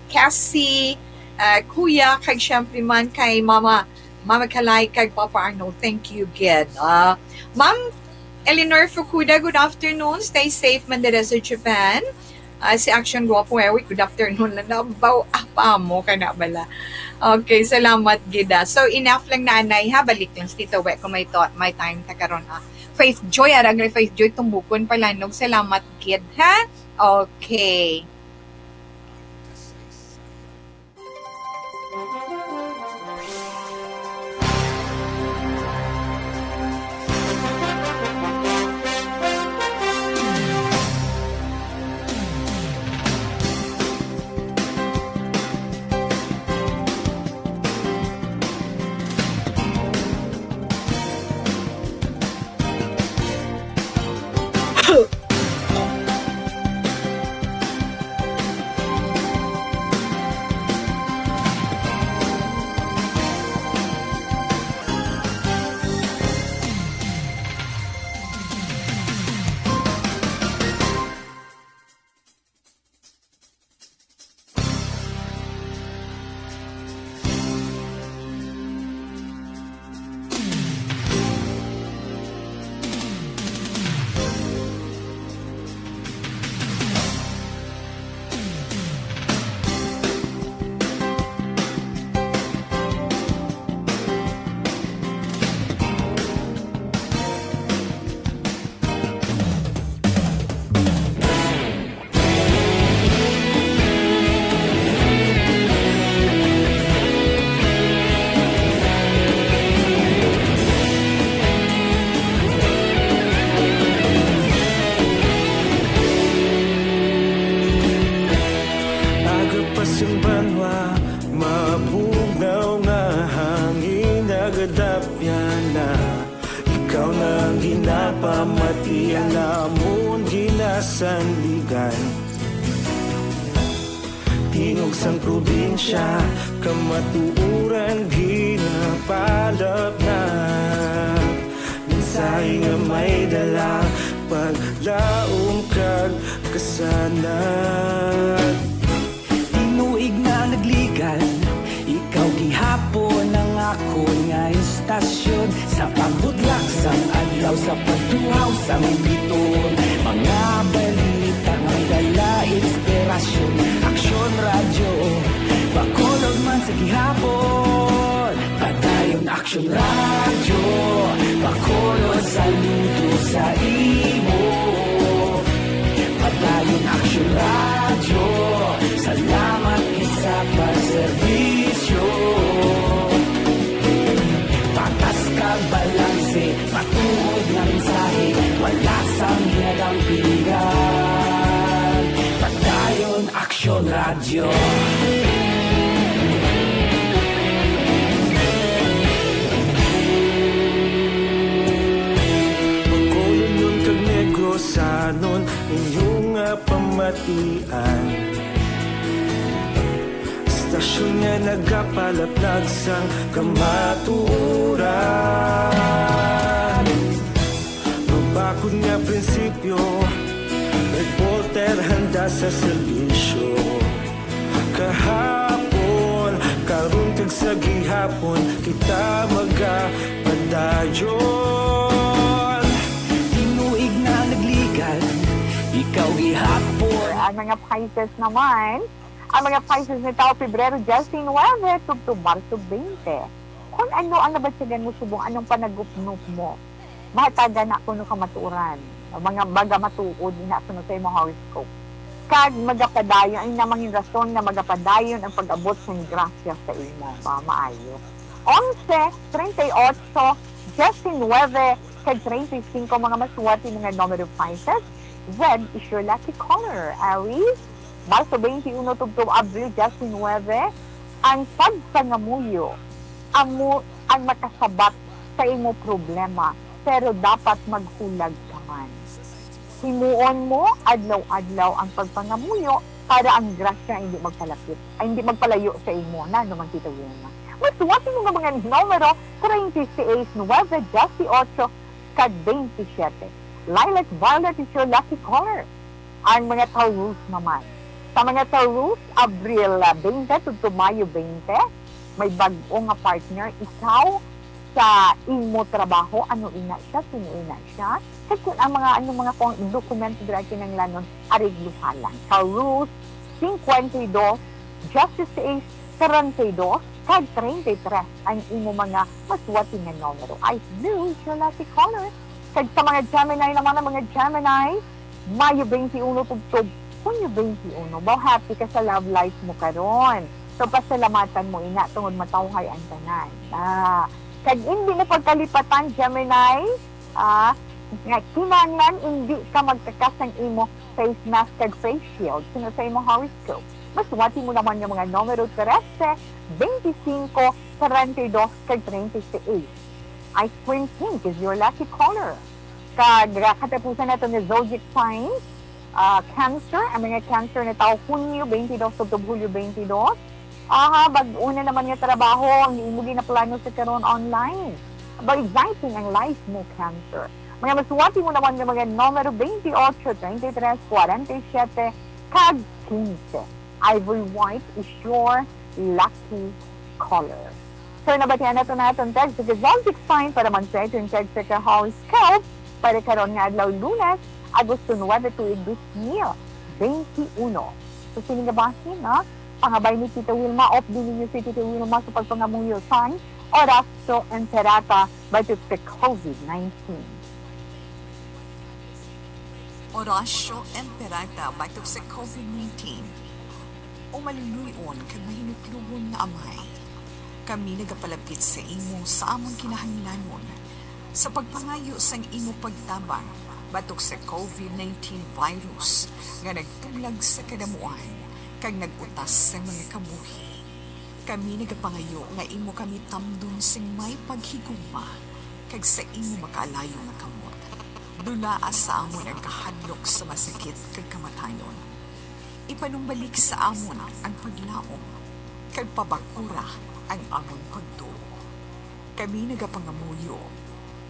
Cassie, ah, Kuya, kag syempre man kay Mama, Mama Kalay, kag Papa Arnold. Thank you, gid. Ah, Ma'am Eleanor Fukuda, good afternoon. Stay safe man diri sa Japan. Ah, si Action Guapo Eric, good afternoon na nabaw. Ah, pa mo ka na bala. Okay, salamat gid, ah. So, enough lang na, anay, ha. Balik lang sa Tito We kung may to, may time ta karon, ah. Faith Joy, arang Faith Joy, tumbukon pala, no? Salamat gid, ha. Okay. Aga pa sing banwa, mabugnaw nga hangin nagadapyan na. Ikaw na ang ginapamati, ang amon ginasandigan. Tingog sang probinsya, kamatuoran ginapalapnag. Mensahe nga may dala, paglaom kag kasanag. Tinuig na nagligan, ikaw gihapon ang akon nga istasyon. Sa pagbutlak sang adlaw, sa pagtuhaw sang biton, mga balita may dala inspirasyon. Aksyon Radyo, Bacolod man sa gihapon. Padayon Aksyon Radyo, Bacolod, saludo sa imo. Padayon Aksyon Radyo, salamat gid sa pagserbisyo. Patas kag balanse, matuod nga mensahe, wala sang ginadampigan. Padayon Aksyon Radyo. Bacolodnon kag Negrosanon, inyo nga pamatian. Istasyon nga nagapalaplag sang kamatuoran. Mabakod nga prinsipyo, reporter handa sa serbisyo. Kahapon, karon kag sa gihapon, kita magapadayon. Tinuig na nagligan, ikaw gihapon. Ang mga Pisces naman, ang mga Pisces nitao Pebrero diyes nuwebe tubtob Marso twenty. Kon ano ang nabatyagan mo subong anong panagupnop mo, mahatagan na kuno kamatuoran, mga baga matuod diha kuno sa imong horoscope. Kag magapadayon, ay na mangin rason nga magapadayon ang pag-abot sang grasya sa imo. Ma-, maayo. Onse, treinta y ocho, diyes nuwebe, kag treinta y cinco, mga maswerte nga numero, Pisces. Red is your lucky color, Aries. Marso twenty-uno tubtob Abril diyes nuwebe, ang pagpangamuyo amo ang makasabat sa imo problema, pero dapat maghulag ka man. Himuon mo adlaw-adlaw ang pagpangamuyo para ang grasya hindi magpalapit, ay, hindi magpalayo sa imo, na naman kita yun. Maswerte mo nga mga numero, treinta y seis, nuwebe, diyes y ocho, kag twenty-seven. Lilac violet is your lucky color. Ang mga Taurus naman, Sa mga Taurus, Abril, ah, twenty tubtob Mayo twenty, may bag-o nga partner ikaw sa imo trabaho. Ano ina siya? Sino ina siya? Kag kung ang mga, ano, mga kung dokumento dira kinahanglanon, aregluha lang. Taurus, fifty-two, Justice, treinta y dos, kag treinta y tres ang imo mga masuwati nga numero. Ice blue is your lucky color. Kag sa mga Gemini naman, ang mga Gemini, Mayo twenty-one tubtob Hunyo twenty-one. Mao, happy ka sa love life mo karon. So, pasalamatan mo ina tungod matawhay ang tanan. Ah, kag hindi mo pagkalipatan, Gemini, ah, nga kinahanglan hindi ka magtakas sang imo face mask kag face shield. Sino sa imo horoscope? Masuwati mo naman nga mga numero trese, twenty-singko, treinta y dos, kag treinta y seis. Ice cream pink is your lucky color. Kag, ah, katapusan nato ni zodiac signs, ah, Cancer, ang mga Cancer nga tawo, Hunyo twenty-two tubtob Hulyo twenty-two. Aha, bag-o na naman nga trabaho ang imo ginaplano sa karon online. Aba, exciting ang life mo, Cancer. Mga masuwati mo naman nga mga numero twenty-eight, twenty-three, forty-seven, kag quince. Ivory white is your lucky color. So, nabatian nato na atong tag sa Gazzaltic sign para man sa aton tag sa ka-horoscope para karon nga adlaw, Lunes, Agosto nuebe, tuig dos mil veintiuno. So, sini nga bahin, ha? Pangabay ni Tita Wilma, update ninyo si Tita Wilma sa pagpangamuyo sang Horacio Imperata batok sa COVID nineteen. Horacio Imperata batok sa COVID nineteen. O maliluy-on kag mahinutlogon nga Amay, kami nagapalapit sa imo sa amon kinahanglanon sa pagpangayo sang imo pagtabang batok sa COVID nineteen virus nga nagtublag sa kadamuan kag nag-utas sa mga kabuhi. Kami nagapangayo nga imo kami tamdon sing may paghigugma kag sa imo makaalayo nga kamot. Dulaa sa amon ang kahadlok sa masakit kag kamatayon. Ipanumbalik sa amon ang paglaom, kag pabakura ang amon pagtuo. Kami nagapangamuyo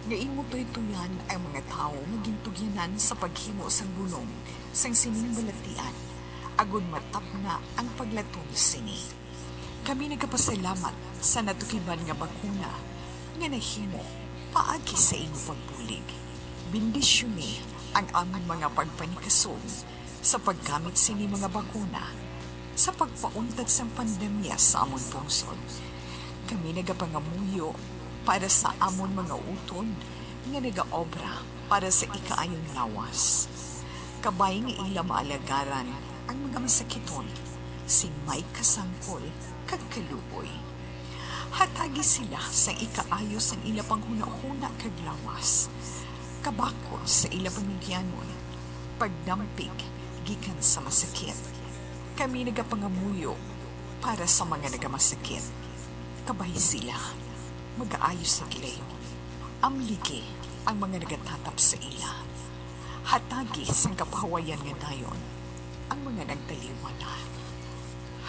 nga imo tuytoyan ang mga tawo nga gintugyanan sa paghimo sang bulong sang sining balatian, agod matapna ang paglaton sini. Kami nagapasalamat sa natukiban nga bakuna nga nahimo paagi sa imo pagbulig. Bendisyoni ang amon mga pagpanikasog sa paggamit sini mga bakuna sa pagpauntat sang pandemya sa amon pungsod. Kami nagapangamuyo para sa amon mga utod nga nagaobra para sa ikaayong lawas, kabay nga ila maalagaran ang mga masakiton sing may kasangkol kag kaluoy. Hatagi sila sang ikaayo sang ila panghunahuna kag lawas, kabakod sa ila panugyanon, pagdampig gikan sa masakit. Kami nagapangamuyo para sa mga nagamasakit, kabay sila magaayo sa gilayon. Amligi ang mga nagatatap sa ila. Hatagi sang kapahuwayan nga dayon ang mga nagtaliwala.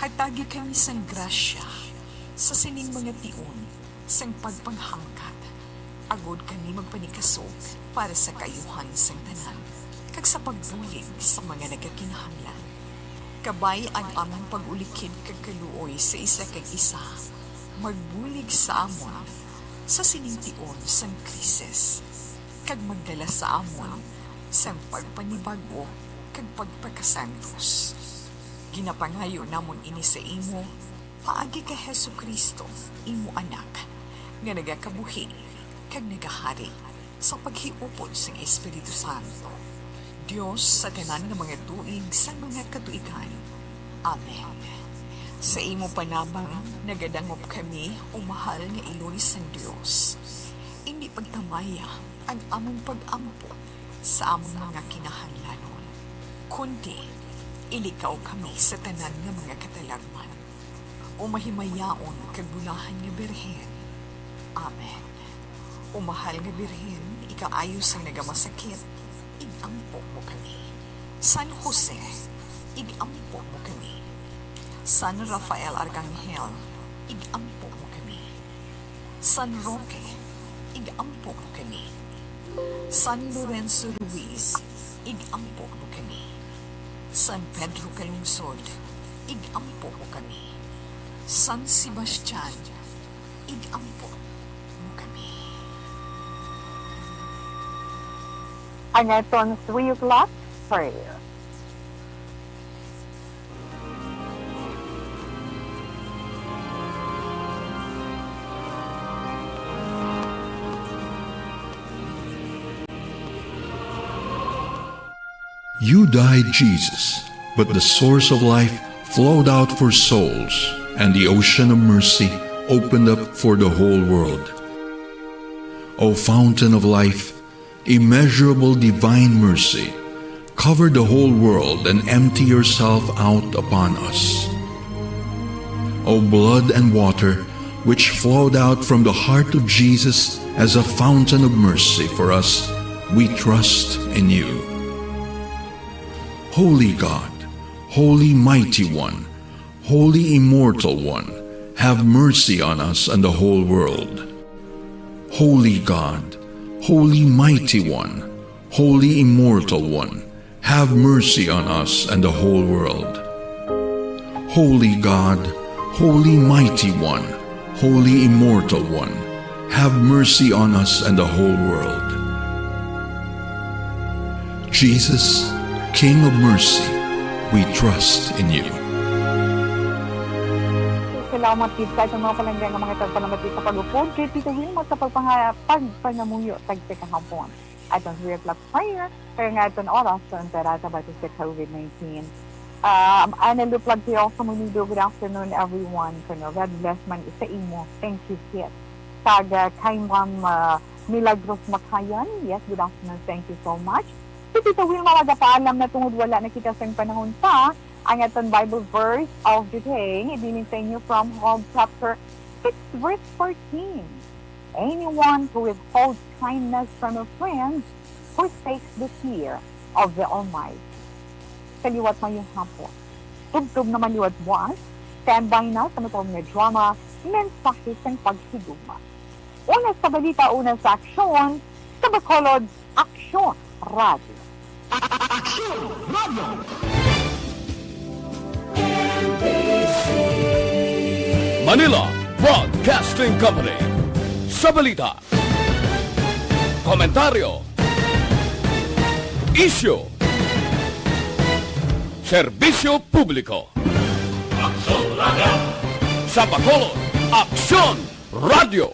Hatagi kami sang grasya sa sining mga tion sang pagpanghangkat, agod kami magpanikasog para sa kaayuhan sang tanan kag sa pagbulig sa mga nagakinahanglan. Kabay ang amon pag-ulikid kag kaluoy sa isa kag isa, magbulig sa amon sa sining tion sang krisis, kag magdala sa amon sang pagpanibag-o kag pagpakasantos. Ginapangayo namon ini sa imo paagi kay Jesu-Cristo, imo Anak, nga nagakabuhi kag nagahari sa paghiupod sang Espiritu Santo, Dios sa tanan nga mga tuig sang mga katuigan. Amen. Sa imo panabang nagadangop kami, o mahal nga Iloy sang Dios. Indi pagtamaya ang amon pag-ampo sa amon mga kinahanglanon, kundi ilikaw kami sa tanan nga mga katalagman. O mahimayaon kag bulahan nga Birhen. Amen. O mahal nga Birhen, ikaayo sang nagamasakit, ig-ampo mo kami. San Jose, ig-ampo mo kami. San Rafael Arcangel, ig-ampo mo kami. San Roque, ig-ampo mo kami. San Lorenzo Ruiz, ig-ampo mo kami. San Pedro Calungsod, ig-ampo mo kami. San Sebastian, ig-ampo mo kami. Ang aton three o'clock prayer. You died, Jesus, but the source of life flowed out for souls, and the ocean of mercy opened up for the whole world. O fountain of life, immeasurable divine mercy, cover the whole world and empty yourself out upon us. O blood and water, which flowed out from the heart of Jesus as a fountain of mercy for us, we trust in you. Holy God, Holy Mighty One, Holy Immortal One, have mercy on us and the whole world. Holy God, Holy Mighty One, Holy Immortal One, have mercy on us and the whole world. Holy God, Holy Mighty One, Holy Immortal One, have mercy on us and the whole world. Jesus, King of mercy, we trust in you. Salamat gid sa atong mga palangga nga mga tagpanamati sa pag-upod kay Tito Wilma sa pagpanga-, pagpangamuyo tagsa kahapon. Atong three o'clock prayer, kaya nga atong oras sa Emperata about sa COVID nineteen. Um, Ana Luplag Teofimo Nido, good afternoon, everyone. Kuno, God bless man sa imo. Thank you, kit. Kag, uh, kay Ma'am, uh, Milagros Makayan, yes, good afternoon. Thank you so much. Si Tito Wilma, magapaalam na tungod wala na kita sang panahon pa. Ang aton Bible verse of the day, ibilin sa inyo from Job chapter six, verse fourteen. Anyone who withholds kindness from a friend forsakes the fear of the Almighty. Sa liwat mayong hapon. Tubtob naman liwat buas, standby na sa matawag nga drama, Mensahe sang Paghigugma. Una sa balita, una sa aksyon, sa Bacolod, Aksyon Radio. Aksyon Radio. Manila Broadcasting Company. Sa balita, komentaryo, isyu, serbisyo publiko. Aksyon Radio. Sa Bacolod, Aksyon Radio.